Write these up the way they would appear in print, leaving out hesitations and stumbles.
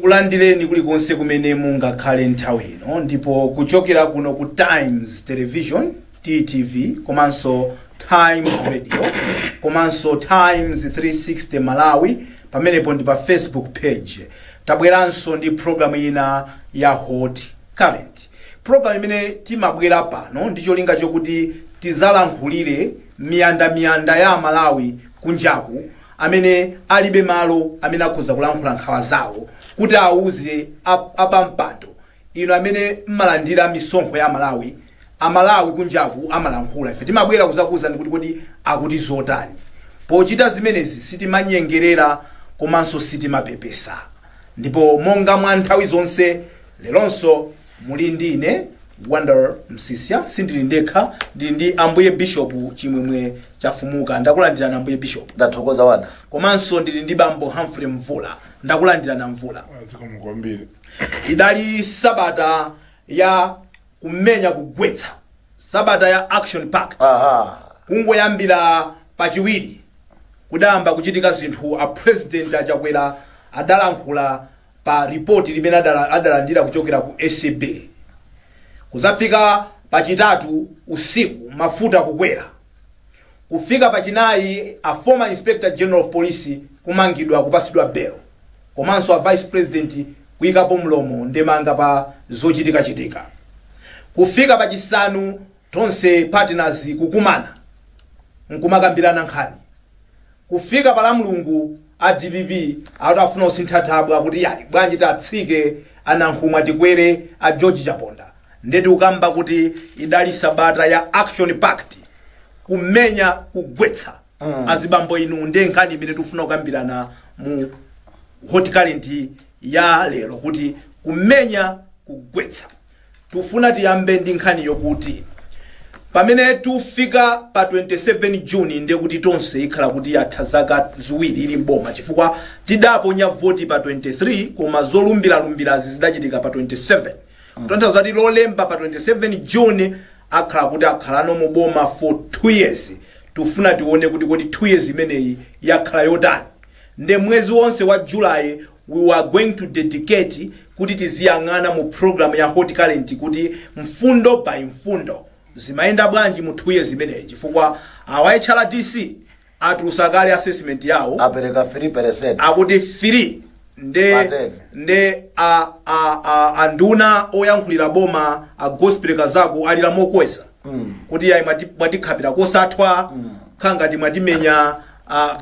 Tikulandireni kulikonse kumene mungakhale nthawi ino, ndipo kuchokera kuno ku Times Television, TTV, komanso Times Radio, komanso Times 360 Malawi, pamenepo ndi pa Facebook page. Tabweranso ndi programu ina ya Hot Current, program imene timabwera pano ndi cholinga chokuti tizalankhulire miyandamiyanda ya Amalawi kunjaku amene alibe malo amene akhoza kulankhula nkhawa zawo, kuti auze apampando ino amene mmalandira misonkho ya Malawi. Amalawi kunjaku amalankhula, ife timabwera kuzakuwuzani kuti kodi akuti zotani. Pochita zimenezi sitimanyengerera komanso sitimapepesa. Ndipo monga mwa nthawi zonse, leronso muli ndine Wonder Msisya. Sindili ndekha, ndili ndi Ambuye Bishop Chimwemwe Chafumuka. Ndakulandirani, Ambuye Bishop. Ndathokoza, Wanda. Komanso ndili ndi Bambo Humphrey Mvula. Ndakulandirani, Mvula. Zikomo kwambiri. Idali sabata ya kumenya kugwetsa, sabata ya action packed. Kungoyambira Pachiwiri kudayamba kuchitika zinthu. A President Achakwera adalankhula pa ripoti limene adalandira kuchokera ku ACB. Kuzafika Pachitatu usiku, mafuta kukwera. Kufika Pachinayi, a former Inspector General of Police kumangidwa, kupasidwa bail, komanso a Vice President kuyikapo mlomo, ndemanga pa zochitikachitika. Kufika Pachisanu, Tonse Partners kukumana nkumakambirana nkhani. Kufika pa Lamulungu, a DPP akuti afuna kusintha thabwa, kuti yayi, bwanji tatsike anankhumwa, tikwere a George Chaponda. Ndeti ukamba kuti idali sabata ya action packed, kumenya kugwetsa. Azibambo inu, ndiye nkhani imene tikufuna kukambirana mu Hot Current ya lero, kuti kumenya kugwetsa. Tufuna tiyambe ndi nkhani yokuti pamene tufika pa 27 June, ndiye kuti Tonse ikhala kuti yatha zaka 2 ili mboma, chifukwa tidaponya voti pa 23, koma zolumbiralumbirazi zidachitika pa 27, kutanthauza kuti Lolemba pa 27 June akhala kuti akhalano muboma for 2 years. Tufuna tione kuti kodi 2 years imeneyi yakhala yotani? Nde mwezi wonse wa July we were going to dedicate kuti tiziyang'ana mu program ya Hot Current kuti mfundo by mfundo zimayenda bwanji mu 2 years imeneyi, chifukwa awa HRDC atulusa kale assessment yawo. Apereka 3. Akuti 3 nde Pateni. Nde a anduna oyankhulira boma a Gospel Kazako alira mokweza kuti yayi, mwatikhapira kosathwa, khangati mwatimenya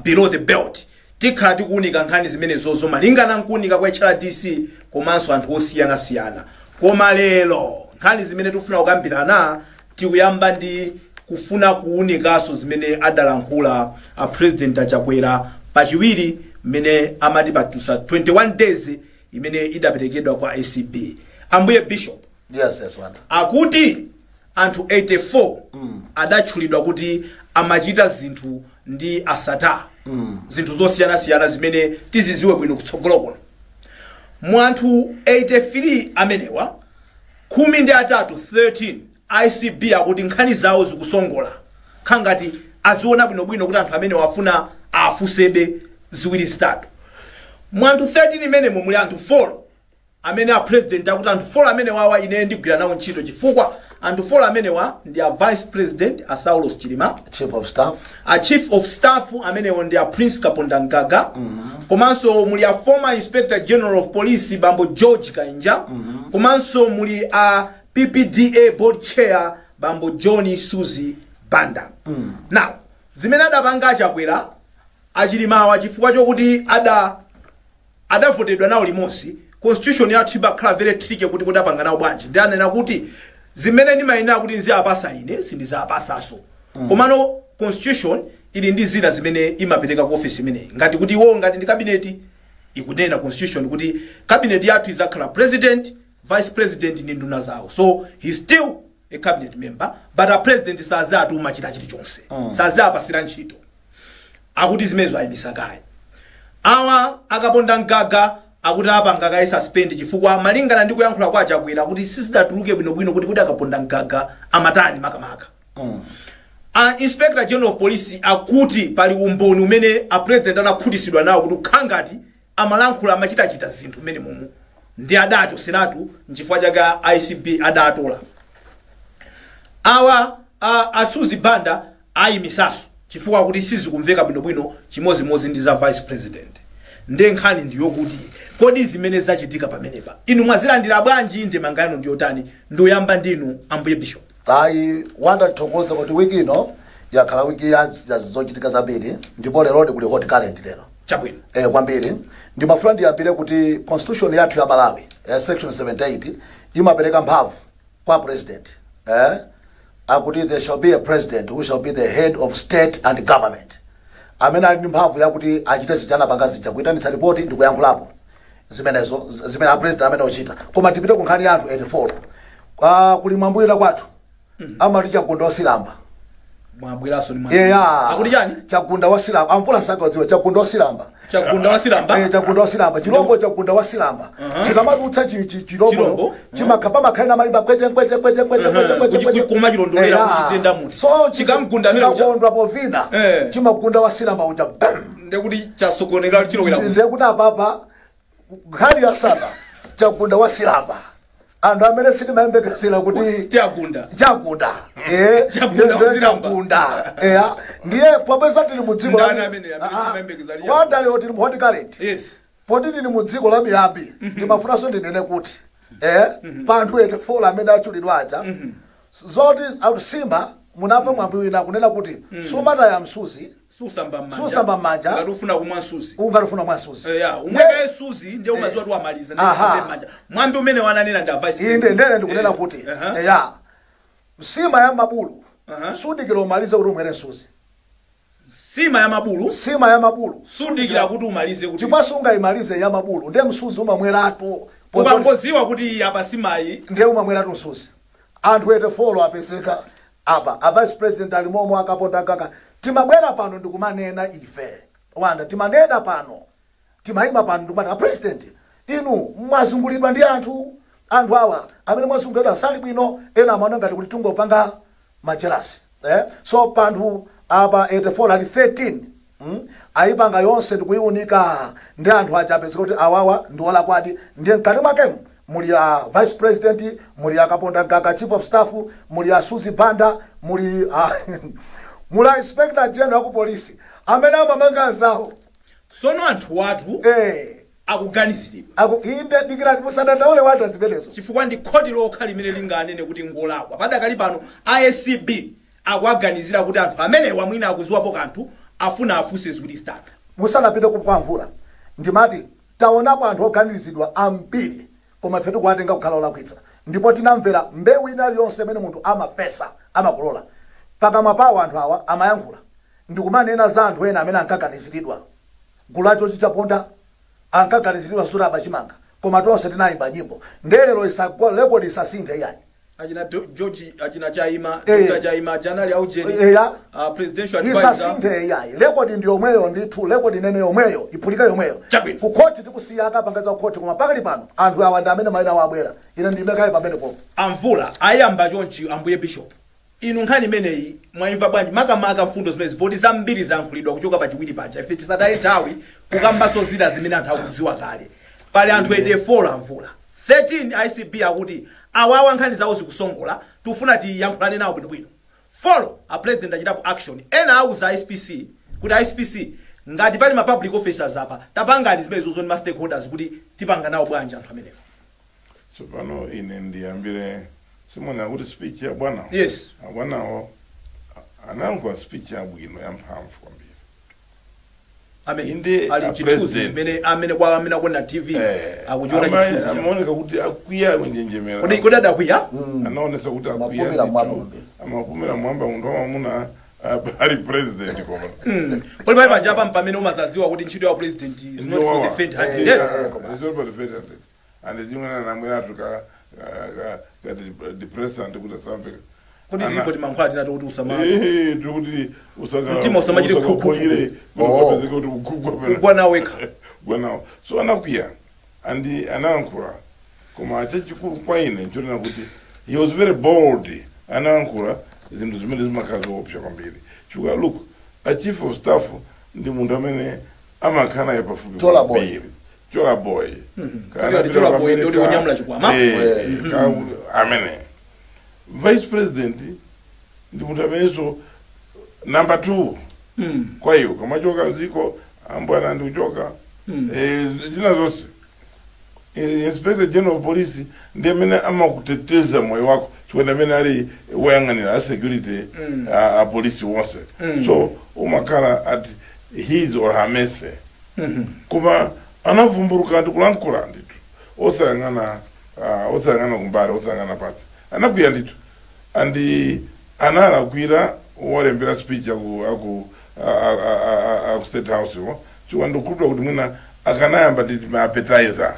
below the belt. Tikhala tikuunika nkhani zimenezozo malingana nkuunika kwa HRDC komanso anthu osiyanasiyana. Koma lero nkhani zimene tikufuna kukambirana, tikuyamba ndi kufuna kuunikanso zimene adalankhula a President Achakwera Pachiwiri, mmene amati patusa 21 days imene idaperekedwa kwa ACB. Ambuye Bishop. Yes, Wanda. Akuti anthu 84 adatchulidwa kuti amachita zinthu ndi asata, zinthu zosiyanasiyana zimene tiziziwe bwino kutsogolo kuno. Mu anthu 83 amenewa, 13, 13, ACB akuti nkhani zawo zikusongola, khangati aziona bwinobwino kuti anthu amene wafuna afusebe ziwiri zitatu. Mu anthu 13 imenemo muli anthu 4 amene a President akuti anthu 4 amene wawa ine ndigwira nawo ntchito, chifukwa anthu 4 amenewa ndi a Vice President a Saulos Chilima, Chief of Staff, a Chief of Staff amenewo ndi a Prince Kaponda Mgaga, komanso muli a former Inspector General of Police Bambo George Kainja, komanso muli a PPDA board chair Bambo John Suzi Banda. Now, zimene adapanga Achakwera, Achilimawa, chifukwa chokuti adavotedwa nawo limodzi, constitution yathu imakhala very tricky kuti apanga nawo bwanji. Ndi anena kuti zimene ndimayenera kuti nziapasa ine sindizapasaso. Komano constitution ili ndi zina zimene imapereka ku office imeneyi, ngati kuti iwo ngati ndi cabinet. Ikunena constitution kuti cabinet yathu izakhala President, Vice President ndi nduna zawo, so he still a cabinet member, but a President sazatuma chita chilichonse, sazapasira ntchito. Akuti zimenezo ayimisa kaye. Awa Akaponda Mgaga akuti apanga kaye suspend, chifukwa malingana ndi kuyankhula kwa Chakwera kuti sizidatuluke bwinobwino kuti Akaponda Mgaga amatani makamaka. A Inspector General of Police akuti pali umboni umene a President anakhutisidwa nawo kuti ukhangati Amalankhula, amachitachita zinthu mmene mumu ndi adachoseratu, nchifukwa chake ACB adatola awa a Suzi Banda ayimisaso chifukwa kuti sizikumveka bwinobwino, chimozimozi ndi za vice president. Ndiye nkhani ndiyokuti, kodi zimene zachitika pamenepa inu mwazilandira bwanji? Ndemanga yanu ndiyotani? Ndiyamba ndinu, ambuye bishop. Ayi, Wanda, tithokoze kuti wiki ino yakhala wiki ya zochitika zambiri, ndipo lero kuli hot current lero. Kwambiri. Ndimafuna ndiyambire kuti constitution yathu ya Malawi, section 78 imapereka mphamvu kwa president, akuti there shall be a president who shall be the head of state and government, amene ali ndi mphamvu yakuti achite zija panga zija, kuyitanitsa ripoti ndi kuyankhulapo zimenezo zimene a president amene ochita. Koma tipite ku nkhani ya anthu 84. Kuli mwambuyira kwathu amati chagunda wasilamba. Mwabweranso ni Eya. Akuti chani? Chagunda wasilamba. Amvula sakadziwa chagunda wasilamba. Chagunda wasilamba. Chagunda wasilamba, chilombo chagunda wasilamba chikamadutsa Chilombo? Chilombo chimakha pamakhala malimba kweche kweche kweche kweche kweche kweche kweche. Kuma chilondolera kuti chiziyenda muti. So Chikamgunda amene uja. chikakondwa povina, chimagunda wasilamba uja, bam! Ndekuti chasokonekera, chilowera kuti? Ndiye kuti apapa nkhani ya Sata chagunda wasilamba, anthu amene sitimayembekezera kuti Tiagunda. Chagunda. Chagunda Ndiye wasilamba. Chagunda, eya. Ndiye popeza tili mu dziko Ndani amene simayembekezera chagunda? Wanda, lero tili mu hot current. Poti tili mu dziko la miyambi, ndimafunanso ndinene kuti pa anthu 84 amene achulidwa aja, zoti akusima munamva mwambi wina kunena kuti sumataya msuzi Susamba mmanja. Susamba mmanja. Ngati ufuna kumwa msuzi. Ungatufuna mwa msuzi. Ya, umweka suzi ndiye umaziwa kuti wamaliza, ndiye usambe mmanja. Mwambi umene wananena ndi a vice Inde. president. Ndene ndikunena kuti eya, sima ya mabulu sudikira umalize kuti umwere msuzi. Sima ya mabulu. Sima ya mabulu. Sudikira kuti umalize kuti Chifukwa sungayimalize ya mabulu, ndiye msuzi umamweratu. Ukangoziwa kuti apa simayi. Ndiye umamweratu msuzi. Anthu 84 apezeka apa, a vice president alimomo, akaponda kaka. Timabwera pano ndikumanena ife, Wanda, timanena pano, timayima pano ndikumati, a president, inu mwazungulidwa ndi anthu, anthu awa amene mwazungulidwa sali bwino. Ena amaona ngati kuti tungopanga ma jealous, eh? So panthu apa 84 ali 13, Ayipanga yonse ndikuyiunika ndi anthu aja apezeka kuti awawa ndi olakwadi. Ndiye mkati mwakemo muli a vice president, muli a Kaponda Gaga chief of staff, muli a Suzi Banda, muli a inspector general ku polisi amene amamanga anzawo. Sono anthu wathu akuganiziridwa. Inde, dikirani, musadandaule, Wanda, zimenezo. Chifukwa ndi khoti lokha limene linganene kuti ngolakwa. Padakali pano ACB akuaganizira kuti anthu amenewa mwina akuziwapo kanthu, afuna afunse ziwiri zitatu. Musanapite kwa ndimati taonapo anthu oganiziridwa ambiri, koma ife tikuwatenga kukhala olakwitsa, ndipo tinamvera mbewu ina iliyonse imene munthu amafesa amakolola. Pakamwa pawo anthu awa amayankhula ndikumanena za anthu ena amene ankaganiziridwa, gulu lacho chichaponda ankaganiziridwa sura abachimanga, koma tonse tinayimba nyimbo. Ndelero record isasinthe iyayi. Achina George, achina Chaima, Dr. Chaima janali aujeni, presidential advisor. Isasinthe iyayi, record ndi yomweyo ndithu, record inene yomweyo, iphulike yomweyo. Chabwino. Ku khoti tikusiya akapanga za kukhoti, koma pakali pano anthu awa ndi amene mayina awo abwera. Ine ndimekaye pamene popo. Amvula ayamba chonchi. Ambuye bishop, inu nkhani imeneyi mwayimva bwanji, makamaka mfundo zimene zipoti zambiri zayankhulidwa kuchoka pachiwiri paja? Ife tisataye nthawi kukambaso zina zimene anthu akudziwa kale. Pali anthu 84, amvula, 13 ACB akuti awawa nkhani zawo zikusongola, tifuna tiyankhulane nawo bwinobwino. Four a president achitapo action, ena auza SPC kuti SPC, ngati pali ma public officers apa, tapangani zimene zozo ndi ma stakeholders kuti tipanga nawo bwanji anthu amenewo. Tsopano ine ndiyambire simona kuti speech ya bwanawo. Abwanawo anayankhula speech yabwino, yamphamvu kwambiri. Amene Inde ali a chithunzi president. Mene amene kwa amene akuona TV akuchiona chithunzi Amaoneka kuti akwiya, kunjenjemera. Kodi adakwiya? Anaonesa kuti akwiya. Amapumira mwamba ndithu. kwambiri. Amapumira mwamba, munthu wamamuna ali president koma. Pali pali panja apa pamene umazaziwa kuti ntchito ya president is not for the faint hearted. It's not for the faint hearted. And chimwene namwera ka depressant kuti asamve. Kuti zilipo timankhwala tinati kuti usama Tikuti usaka Mtima usamachite khukhu. usakapoyire, Oh. kuti ukugwa Kugwa nawo wekha. Kugwa nawo. So anakwiya andi anayankhula, koma chachikulu kwa ine nchonena kuti he was very bold. Anayankhula zinthu zimene zimakhala zoopsa kwambiri, chifukwa look, a chief of staff ndi munthu amene amakhala naye pafupi Chola boy. kwambiri. Chola boy. Kuti Chola boy ndi wonyamula chikwama? Amene vice president ndi munthu amenenso number 2 kwa hiyo kamachoka ziko ambwana ndi kuchoka zina zonse. Inspector General of Police ndi amene amakuteteza moyo wako, chifukwa amene ali woyang'anira a security a polisi wonse. So umakhala at his or her mercy. Koma anavumbuluka ndi kulankhula ndithu, osayang'ana osayang'ana kumbali, osayang'ana pasi, anakwiya ndithu. Andi analakwira walembera speech aku aku State House wo, chifukwa ndikukhulupirira kuti mwina akanayamba nditi ma appetizer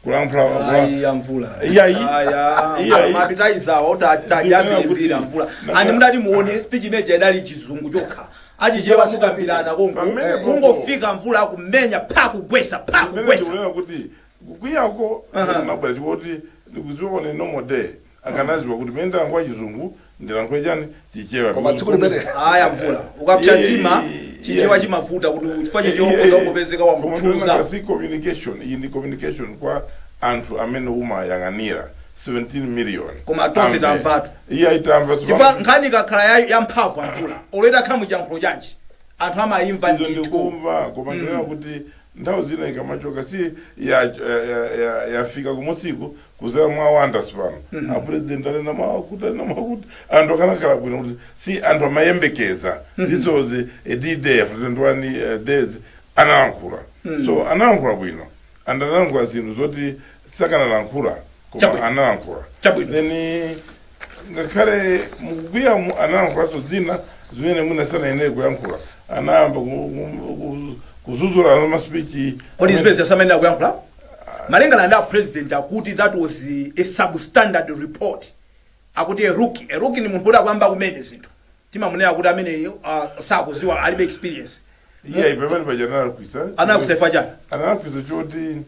kulankhula. Ayi, amvula. Iyayi. Aya. Iyayi. Ma appetizer otajambirimbira mvula. Ani mudati muone speech imeja idali Chizungu chokha, Achichewa mukambirana kongo. Pamene Kungofika mvula akumenya pa kugwesa pa pamene kugwesa. Ndikunena kuti kukwiyako kunabwera chifukwa kuti ndikudziwa kone normal day akanaziwa kuti mene ndilankhula Chizungu, ndilankhule chani, Chichewa. Koma tsiku limene Aya, mvula, ukapsa mtima, Chichewa chimavuta kuti chifukwa Chichewa ukhoza kungopezeka wamuthuza. Si communication iyi, ndi communication kwa anthu amene umayang'anira 17 million. Koma tonse Amve. tamvatu. Iye ayitamva. Chifukwa nkhani ikakhala ya mphamvu, amvula, oleta khamu chiyankhulo chanji, anthu amayimva Izo ndithu. ndikumva, koma ndinena kuti nthawi zina ikamachoka si yafika kumutsiku kuzera mwa wonders pano, a president anena mwakuti, anena mwakuti, anthu akanakhala bwino kuti si anthu amayembekeza. This was a D-Day after 21 days analankhula. So analankhula bwino and analankhula zinthu zoti sakanalankhula, koma Chabwino. analankhula. Chabwino. Then ngakhale mukukwiyamu analankhulaso zina zimene mwina sanayenere kuyankhula, anayamba kuzuzula ma speech. Kodi zimene zisamayenera kuyankhula malingana ndi a president akuti that was a substandard report, akuti a rookie, a rookie ni munthu kuti akuyamba kumene zinthu, timamunena kuti amene sakuziwa, alibe experience. Iye pamene paja analakwisa. Anakusefa chani? Analakwisa choti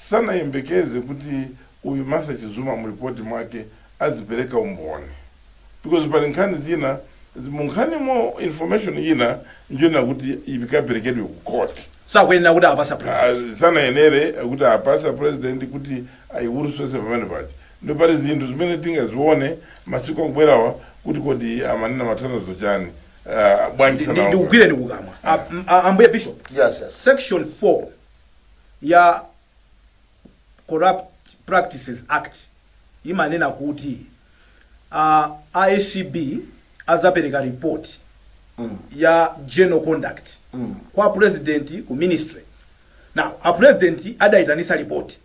sanayembekeze kuti uyu Martha Chizuma mu ripoti mwake azipereka umboni, because pali nkhani zina munkhanimo information ina njona kuti ikaperekedwe ku court. Sakuyenera kuti apasa president. Ah, sanayenere kuti apasa president kuti ayiwuruswese pamene paja. Ndo pali zinthu zimene tingazione masiku akubwerawa kuti kodi amanena mathandizo chani. Ah, bwanji sanaonga. Ndikugwireni kukamwa. Ambuye Bishop. Yes. Section 4 ya Corrupt Practices Act imanena kuti ACB azapereka report ya general conduct kwa president ku ministry. Now a president adayitanisa report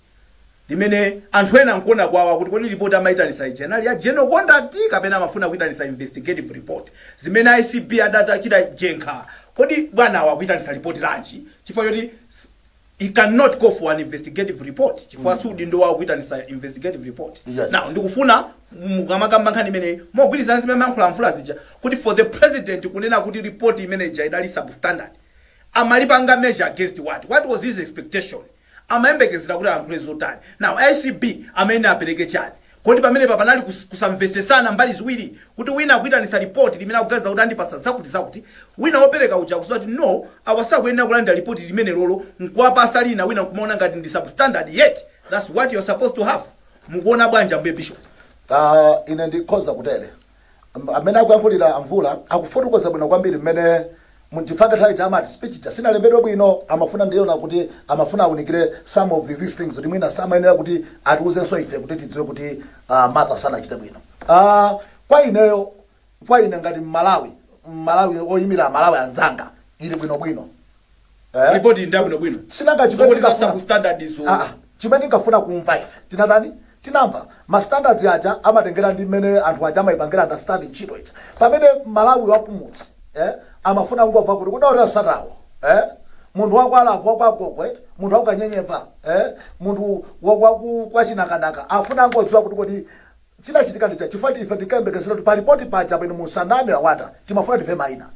limene anthu ena nkuona kwawa kuti kodi report amayitanisa ija inali ya general conduct kapena amafuna kuyitanisa investigative report zimene ACB adatachita jenkha? Kodi bwana wakuyitanisa report lanji? Chifukwa choti he cannot go for an investigative report, chifukwa si udindo wawo kuyitanisa investigative report. Now ndikufuna mukamakamba nkhani imeneyi mogwirizana zimene mayankhula mvula zija, kuti for the president kunena kuti report imeneja idali substandard, amalipanga measure against what? What was his expectation? Amayembekezera kuti ayankhule zotani? Now ACB amene apereke chani? Kodi pamene panali kusamvetsesana mbali ziwiri, kuti wina akuyitanisa report limene akuganiza kuti andipasa zakuti zakuti, wina wopereka uja akuziwa kuti no, awasakuyenera kulandira report limene lolo, nkuwapasa lina, wina nkumaona ngati ndi substandard, yet that's what you're supposed to have? Mukuona bwanji, ambuye Bishop? Ine ndikhoza kutere. Amene akuyankhulira amvula akufotokoza bwino kwambiri mmene muchifaka nthawi chamati speech cha sinalembedwe bwino, amafuna ndiyona kuti amafuna awunikire some of these things kuti mwina samayenera kuti atiuzenso ife kuti tidziwe kuti Martha sanachite bwino. Kwa ineyo, kwa ine ngati Mmalawi, Mmalawi oyimira Amalawi anzanga, ili bwinobwino, eh? Report ndi bwinobwino. Sinanga chimene Zokoti za substandard izo. Ah, ah, chimene ndingafuna kumva ife tinatani, tinamva ma standards aja amatengera ndi mmene anthu aja amayipangira understand ntchito ija, pamene Malawi wakumudzi amafuna kungomva kuti kudautira satawo, munthu wakwalavu, wakwagogwe, munthu wakukanyenyeva, munthu kwachinakanaka afuna angodziwa kuti kodi chinachitika ndicha, chifukwa ife tikayembekezera kuti palipoti paja pene musaname awata timafuna timve mayina.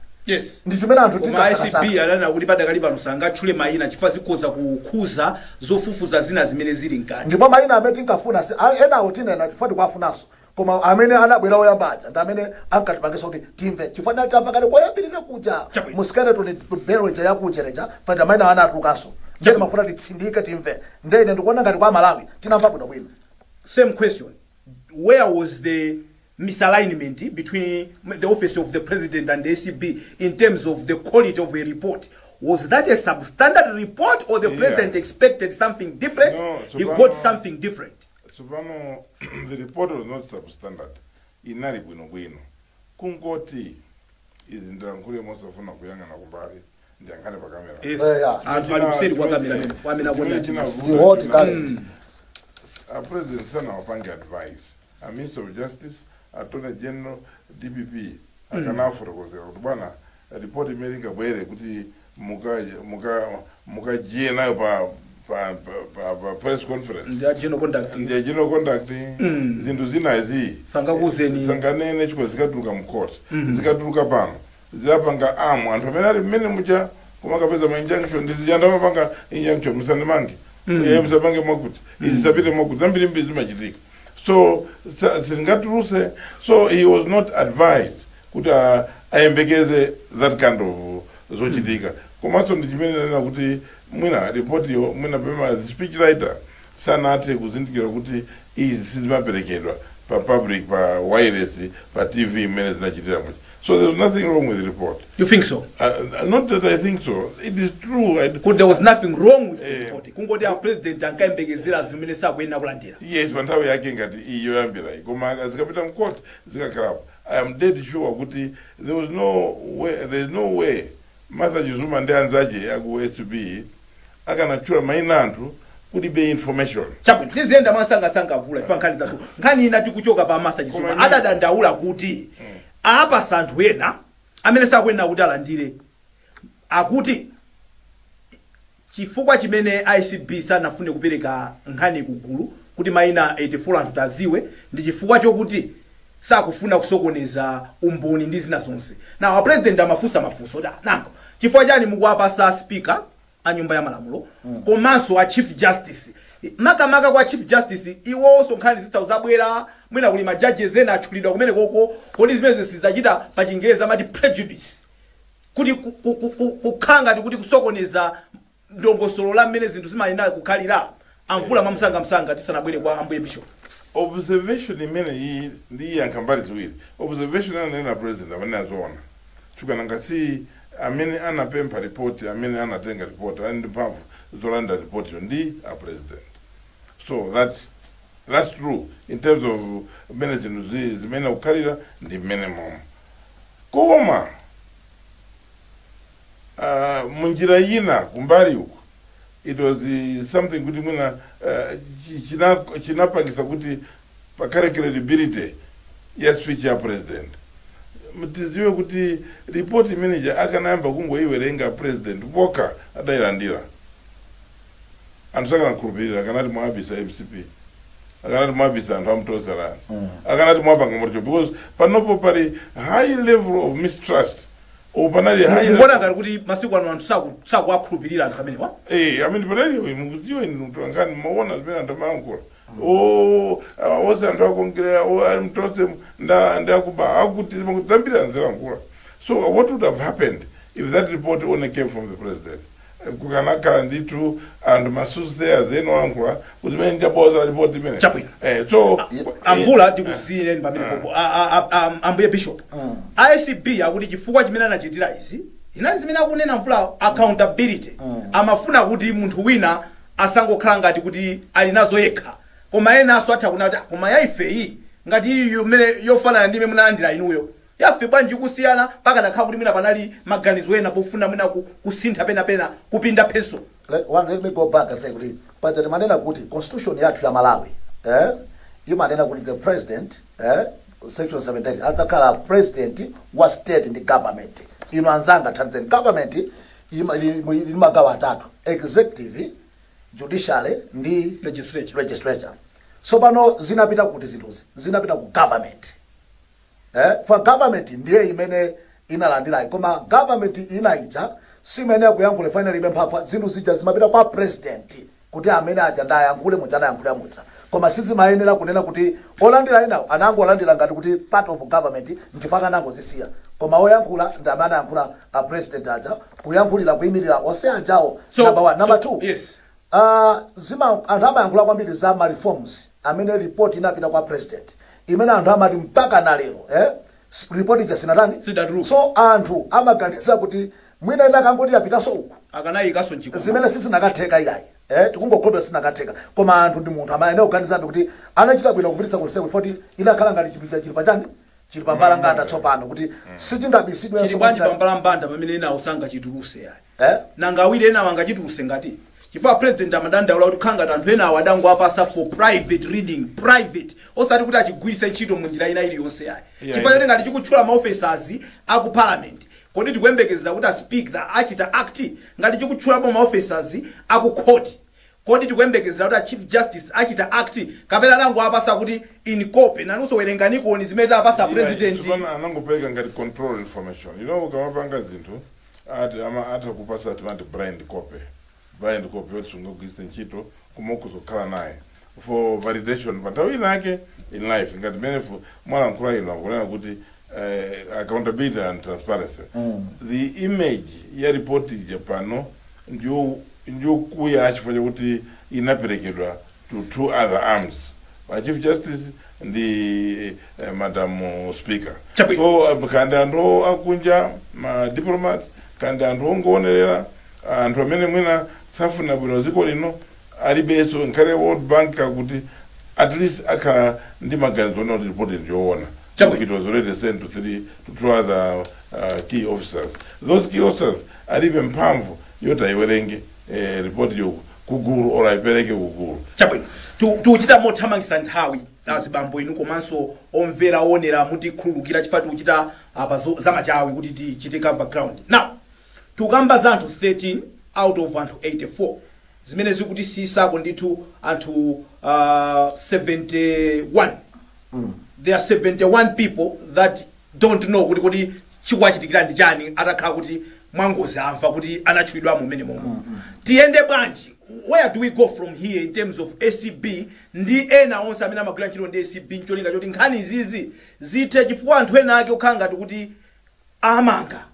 Ndi chimene anthu Koma tinkasakasaka. ACB adanena kuti padakali pano sangatchule mayina chifukwa zikhoza kukhuza zofufuza zina zimene zili mkati. Ndipo mayina amene tinkafuna enawo tinena chifukwa tikuwafunanso, koma amene anabwera oyamba aja ndi amene ankatipangisa kuti timve, chifukwa tinali tamva kale koyambirira kuja Chabwino. mu skeleton bell ija yakuchereja paja mayina anatulukanso. Ndiye mafuna titsindike, timve. Ndiye ine ndikuona ngati kwa Malawi tinamva bwino bwino. Same question: where was the misalignment between the Office of the President and the ACB in terms of the quality of a report? Was that a substandard report or the president expected something different? No, he Tsopano- got something different. Tsopano, the report was not substandard, inali bwinobwino. Kungoti izi ndilankhule mosafuna kuyang'ana kumbali, ndiyankhane pa kamera. Yes. Yeah. Anthu ali kuseri kwa kamera amene akuona. The hot talent. A president sanawapange advice a Minister of Justice, Attorney General, DPP, akanafotokozera kuti bwana, ripoti imene ingabwere kuti mukajiye nayo pa press conference ndi a general conduct. Ndiye general conduct. Zinthu zinazi Sangakuuzeni. Sanganene chifukwa zikatuluka mu court, zikatuluka pano, ziyapanga amu anthu amene ali mmene mucha kumakapeza ma injunction, ndizijanda mapanga injunction, musandimange, musapange mwakuti, izi zisapite mwakuti, zambirimbiri zimachitika. So sizingatuluse. So he was not advised kuti ayembekeze that kind of zochitika. Komanso ndi chimene nanena kuti mwina ripotiyo, mwina pema speech writer sanathe kuzindikira kuti izi sizimaperekedwa pa public, pa wireless, pa TV imene zinachitira muchi. So there's nothing wrong with the report. You think so? Not that I think so, it is true. Kuti there was nothing wrong with the report, kungoti a president ankayembekezera zimene sakuyenera kulandira. Yes, pa nthawi yake ngati iyi yoyambira iyi, koma zikapita mcourt zikakhalapo. I am dead sure kuti there was no way, there is no way Martha Chizuma ndi anzache aku ACB akanatchula mayina anthu kulibe information. Chabwino, tiziyenda mwasangasanga, vula ifa nkhani zathu. Nkhani ina, tikuchoka pa Martha Chizuma, Koma adadandaula kuti apasa anthu ena amene sakuyenera kuti alandire. Akuti chifukwa chimene ACB sanafune kupereka nkhani kugulu kuti mayina 84 anthu taziwe ndi chifukwa chokuti sakufuna kusokoneza umboni ndi zina zonse. Na president amafunsa mafunso kuti, "Ah, nanga chifukwa chani mukuwapasa Speaker a Nyumba ya Malamulo komanso a Chief Justice?" Makamaka kwa Chief Justice, iwonso nkhani zitsawu zabwera, mwina kuli ma judges ena atchulidwa kumene koko. Kodi zimene sizachita pa Chingereza amati prejudice, kuti kukhala ngati kuti kusokoneza ndongosolo la mmene zinthu zimayenera kukhalira? Amvula, mwamsangamsanga tisanabwere kwa ambuye bishop. Observation imene iyi ndiyankha mbali ziwiri. Observation ananena president amene azoona chifukwa ngasi amene anapempha report, amene anatenga report, ali ndi mphamvu zolanda report yo ndi a president. So that's true in terms of mmene zinthu zimene kukhalira ndi mmene momwe. Koma munjira ina kumbali uku, it was something kuti mwina chinapangisa kuti pakhale credibility ya speech ya president. Tiziwe kuti report manager akanayamba kungoiwerenga president poka adayilandira, anthu sakanakhulupirira. Akanati mwabisa MCP, akanati mwabisa anthu amtosalana, akanati mwapanga moto, because panopo pali high level of mistrust or panali high Mukuona ngati kuti masiku ano anthu sakuwakhulupirira anthu amenewa? Eh, I mean, panali, mukudziwa inu mtolankhani, maona zimene anthu amalankhula. O onse anthu akongera ali mtose ndakuba akuti zambiri anzilankhula. So what would have happened if that report only came from the president? Kukanakhala ndithu anthu ma soothsayers ena olankhula kuti mene ndiyaboza report imene. Chabwino. So Amvula, tikusiyireni pamene popo. Ambuye bishop, ACB akuti chifukwa chimene anachitira izi inali zimene akunena mvula, accountability. Amafuna kuti munthu wina asangokhala ngati kuti ali nazo yekha, koma enanso atha kunena kuti, "Ah, koma yaifeyi ngati iyo imene yofanana ndi imene munalandira inuyo, yafe bwanji kusiyana?" Pakanakhala kuti mwina panali maganizo ena pofuna mwina kusintha penapena, kupinda pheso. Let me go back and say kuti paja timanena kuti constitution yathu ya Malawi, imanena kuti the president, section 17, adzakhala president wa state ndi government. Ino anzanga, thandizeni. Government ili magawo atatu: executive, judiciary ndi legislature. Legislature. So pano zinapita kuti zinthuzi zinapita ku government, for government ndiye imene inalandirayi. Koma government inaija simene akuyankhula, finally ibe mphamvu. Zinthu zija zimapita kwa president kuti amene aja ndayankhule muja, anayankhula muja, koma sizimayenera kunena kuti olandira enawo anangolandira ngati kuti part of government, nchifukwa anangozisiya. Koma oyankhula ndi amene anayankhula a president aja, kuyankhulira, kuyimirira onse ajawo. So, Number one. Number so, two, yes. Zima anthu amayankhula kwambiri za ma reforms amene report inapita kwa president, imene anthu amati mpaka na lero, report ija sinatani? Sidatuluka. So anthu amaganiza kuti mwina ina akangoti yapitanso uku, Akanayikaso mchiko. Zimene sizinakatheka iyayi, tikungokhulupirira sinakatheka. Koma anthu ndi munthu amayenera kuganizabe kuti anachita bwino kupititsa konseku, foti inakhala ngati chinthu chili pachani, chili pambalanganda tsopano, kuti sichingabisidwenso. Chili bwanji pambalambanda pamene enawo sangachituluse yayi? Eh? Nanga awiri enawo angachituluse ngati? Chifukwa president amadandaula kuti khangati anthu enawo adango apasa for private reading, private, osati kuti achigwiritse ntchito mu njira ina iliyonse yayi. Chifukwa choti ngati chikutchula ma officers aku parliament, kodi tikuyembekeza kuti a speaker achita act? Ngati chikutchulapo ma officers aku court, kodi tikuyembekeza kuti a chief justice achita act, kapena adango apasa kuti in copy, nanunso werenganikoni zimene tapasa president? Tsopano anangopereka ngati control information. Ukamapanga zinthu, ati ama atha kupasa, timati blind copy, blind copy yoti sungagwiritse ntchito, koma ukuzokhala naye for validation pa nthawi inake in life. Ngati mmene mwalankhula ino, akunena kuti accountability and transparency, the image ya report ija pano ndiyo kuya, chifukwa chakuti inaperekedwa to two other arms, pa chief justice ndi madam speaker. Chabwino. So kandi anthu akunja, ma diplomats, kandi anthu ongoonerera, anthu amene mwina safuna bwino dziko lino alibenso, nkhale World Bank, akuti at least akhala ndi maganizo ona kuti report ndiyoona. Chabwino. It was already sent to three to two other key officers. Those key officers alibe mphamvu yoti ayiwerenge report yo kugulu or ayipereke kugulu. Chabwino. Tikuchita mothamangitsa nthawi, azibambo inu komanso omvera, onera, mutikhululukira chifukwa tikuchita apa zamachawi kuti tichite cover ground. Now tikukamba za anthu 13 out of anthu 84, zimene zikuti sisako ndithu anthu 71. There are 71 people that don't know kuti chikuwachitikira ndi chani, atakhala kuti mwangozi amva kuti anatchulidwa mumene momwe. Tiyende bwanji? Where do we go from here in terms of ACB ndi ena onse amene amagwira ntchito ndi ACB, ncholinga choti nkhani izizi zithe? Chifukwa anthu ena ake okhala ngati kuti amanga,